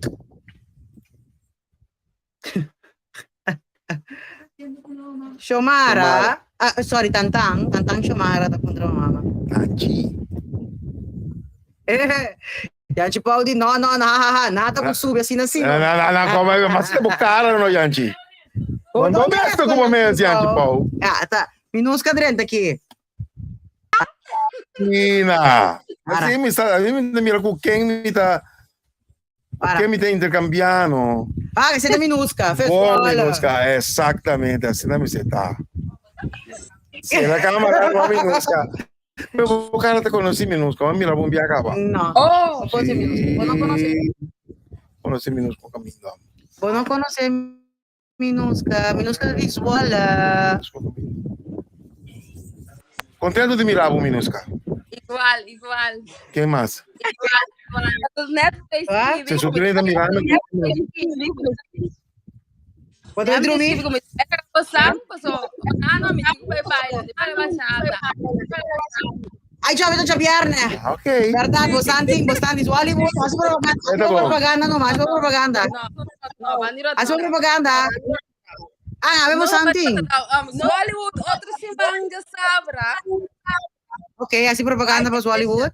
Shomara, ah, sorry, Tantan, Tantan Shomara ta puntra mama. Tanchi. Yanchi Pau di no, no, no, ha, ha, ha, nada ku subi asina asina. Na, na, na, na, como, mas te cara no, Yanchi. Oh, No honesto como mes, Yanchi Pau. Ja, ta, minusca drenta aki. Nina. Para. Así mi sa, así mi mira ku ken mi ta Para. Ken mi ta intercambiá no? Ah, ese ta minusca. Fe Bo escola. minusca, exactamente, asina mi se ta. Sera cámara, no minusca. Pero bo cara te conocí minusca, bo mira bon bia caba. No. Oh, No conoce minusca. Bo no conoce. Conocí minusca caminda. Bo no conoce minusca. Minusca di Zwolle. Minusca caminda. Contento di mira bo minusca. Igual, igual. Ken mas? Igual, igual. Dat is net Wat? Se su crenta mira mi. Wat wil je drumi? Ay, Jovi, tot vierne. Ok. Verdad, bostanti, bostanti, Hollywood, hace propaganda, Eta bom. propaganda nomás, hace propaganda. Hace propaganda. Ah, vemos Santi. Hollywood, otro siman ya sabra. Ok, hace propaganda para Hollywood.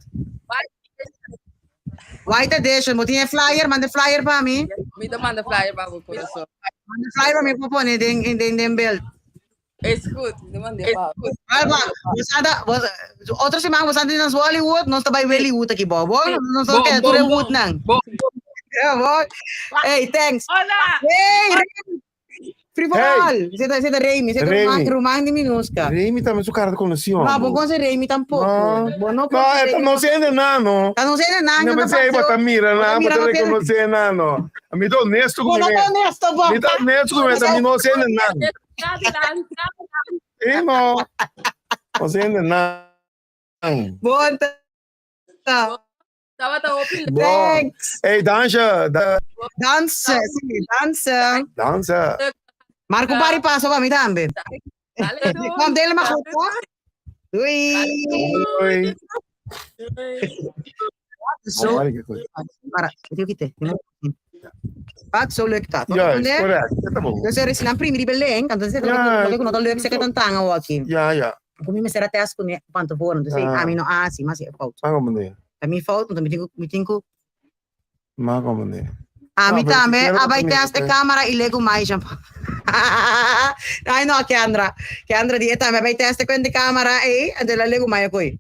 White Edition, bo tin flyer, manda flyer pa mi. Mi ta manda flyer pa bo corazón. Manda flyer pa mi pa pone den den den beeld. Is goed, mi ta manda pa bo. Alba, bos anda, bos, otro siman bos anda na Hollywood, nos ta bay Hollywood aki bo. Bo, nos ta keda tur e wood nan. Ja, bo. Hey, thanks. Hola! Hey, Remy. Free for Hey. all. Zeta, zeta Remy, zeta Remy. ruman, ruman di Minusca. Remy tambe su cara ta conocí, No, hombre. bo conoce Remy tampoco. No. Bo no No, conoce esta Remy. no se nano. Ta no sé nada, No no pensé ahí, bota mira, Bota na, mira, bota no tiene- reconocer nano. A mí to honesto Bo con no mi. ta honesto, bo. Mi ta honesto con mi, mi no sé nada. Eh, no. No sé nada. Bon ta. Tabata hopi leuk. Bon. Thanks. Hey, dansa, da, Dansen, si, dansen. dansa. Marco pari paso pa mi tambe. Dale, doei. Komt helemaal goed, hoor. Doei. Doei. Zo. Para, ik weet het. Wat, zo lukt dat. Juist, correct. Dat is bom. Dus er is een prima die link, en dan zit er ook nog een leuk zeker een tanga aqui. Ja, ja. Como me será test com van tevoren, dus ik Ah. ami no asi, mas é fout. Maar kom meneer. É minha fout, want dan moet ik Maar kom meneer. A mi Ah, pero tambe, siquiera a bai también, test e ok. camera y lego mais jam. Ai no, Kendra. Kendra di tambe a bai test e de camera e en de la lego mais koi.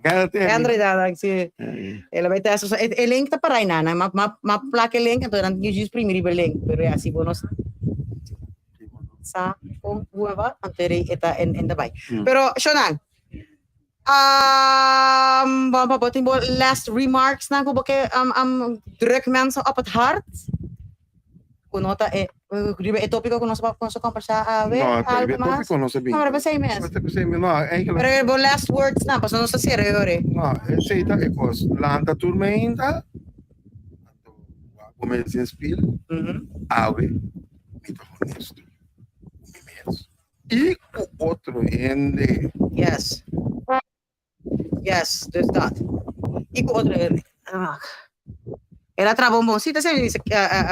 Kendra da si. Ela vai test so e link ta para nana, ma ma ma plak e link então dan je juist primiri be link, pero ja, si bonos sa kung hueva antere eta en en daarbij. Pero Shonan, um, wat wat wat last remarks na ko bakit um, um, druk mensen op het hart? Kuno ta eh riba e tópico kuno sa kuno sa komparsa awe No, algo pero mas. tópico no se No, pero pensei mes. No, eigenlijk. Pero bo last words na paso no sa serio ore. No, esey ta e kos. Lanta tur meinta, anto wak bo mes den spiel, awe mi ta honesto ku mi mes i ku otro hende. Yes. Yes, dus dat. I ku otro hende. Ah. El a traha bonbon. Sí, ta esei dice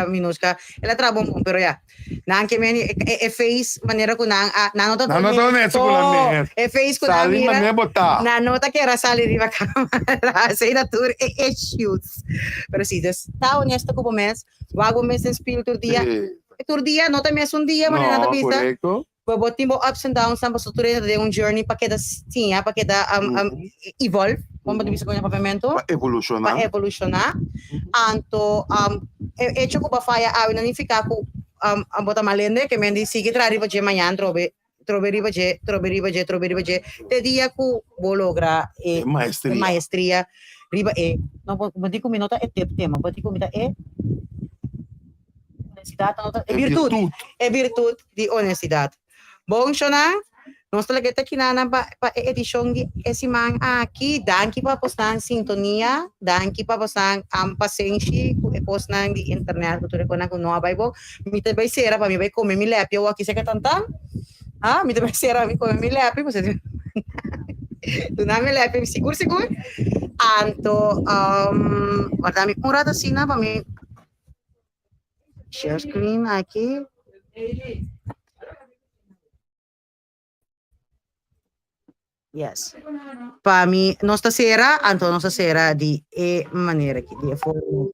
Minushka. El a traha bonbon, pero ya. Nan ke meni e, e, e face manera ku nan a, nan no ta Nan no ta honesto ku nan mes. E face ku nan Sali mira. manera bo ta. Nan no ta kera sali riba camera. Esei ta tur e issues. Pero sí, dus ta honesto ku bo mes. Wak bo mes den spiel tur dia. Sí. Tur dia, no ta mes un dia, manera nan ta No, bisa. correcto. Bo bo tin bo ups and downs nan pasobra tur hende ta den un journey pa keda siña, pa keda um, um, evolve, kon bo ta bisa ku na papiamentu? Pa evoluciona. Pa evoluciona. Anto um, e hecho ku bo a faya awe no nifica ku um, bo ta mal hende, ke men di sigui traha riba dje mañan trobe, trobe riba dje, trobe riba dje, trobe riba dje, te dia ku bo logra e E maestria. e maestria riba e, no, bo, bo di ku mi no ta e tip tema, bo di ku mi ta e. Honestidad no ta, e virtud, e virtud di honestidad. Bon shona, nos ta laga te kinanan pa pa e edicion di e siman aki. Danki pa bosnan sintonia, danki pa bosnan am pasenshi ku e kosnan di internet ku tur e konan ku no a bai bon. Mi ta bai sera pa mi bai kome mi lepi awor kisa ke tantan. Ah, mi ta bai sera mi kome mi lepi, pasobra duna mi lepi sigur sigur. Anto warda mi un rato asina pa mi share screen aki. Yes. Pa mi nos ta sera, anto nos ta sera di e manera aki, di e forma.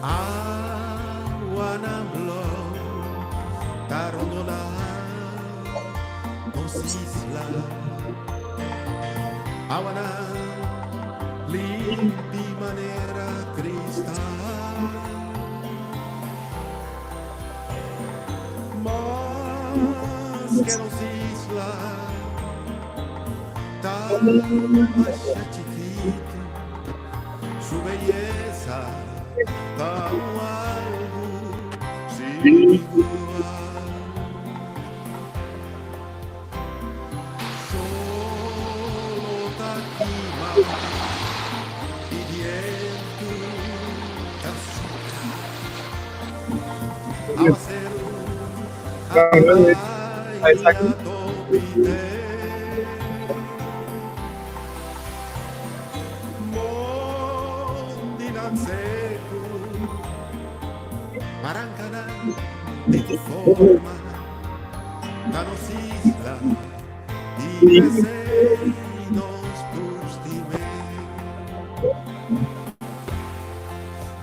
Awanan blou ta rondoná nos isla. Awanan limpi manera kristal. Maske nos isla ta masha chikitu, su beyesa ta un algu sin igual. Solo ta kima i bientu ta supla. Awaseru a bai a topite. Mondinan seku, barankanan di tu forma. Ta nos isla i p'esei nos tur stim'é.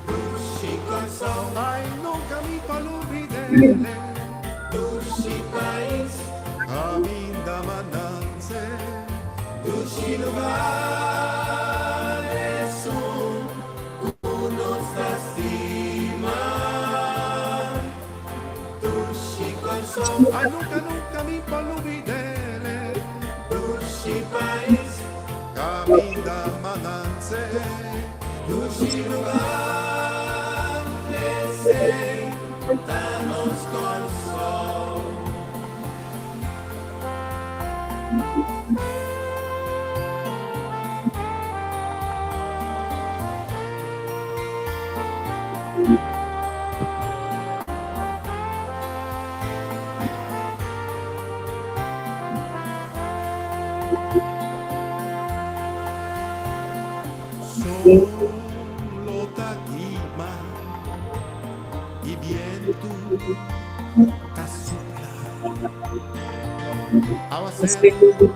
Dushi Kòrsou, ai nunka mi pa lubid'é. Dushi pais, kaminda mananse. Dushi lugar esun ku nos ta stima. Dushi Kòrsou, ai nunka nunka mi pa lubid'é. Dushi pais, kaminda mananse. Dushi lugar esei ta nos Kòrsou. Solo ta kima i bientu ta supla. Awaseru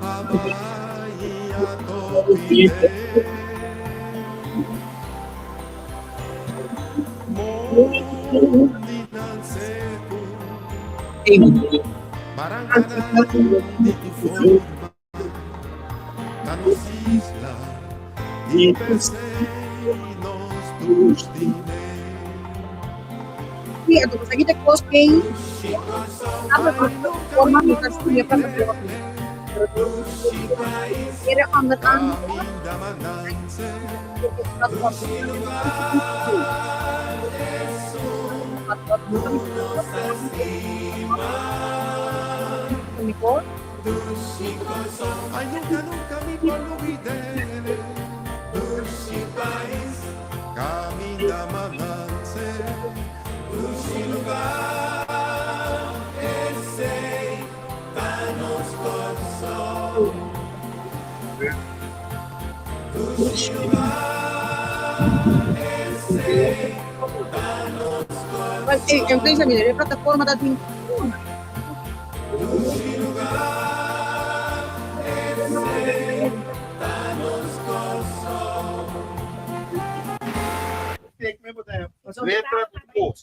a bai a topite. Mondinan seku, barankanan di tu forma. Ta nos isla i p'esei nos tur stim'é. Sí, anto nos a kita kos ei, forma mi ta studia plataforma. Pero ander ámbito, Ai nunka nunka mi por lubid'é Dushi pais kaminda mananse Dushi lugar esei ta nos Kòrsou Dushi lugar esei ta nos Kòrsou. Empresa, mira, e plataforma ta tin. Letra ku kos.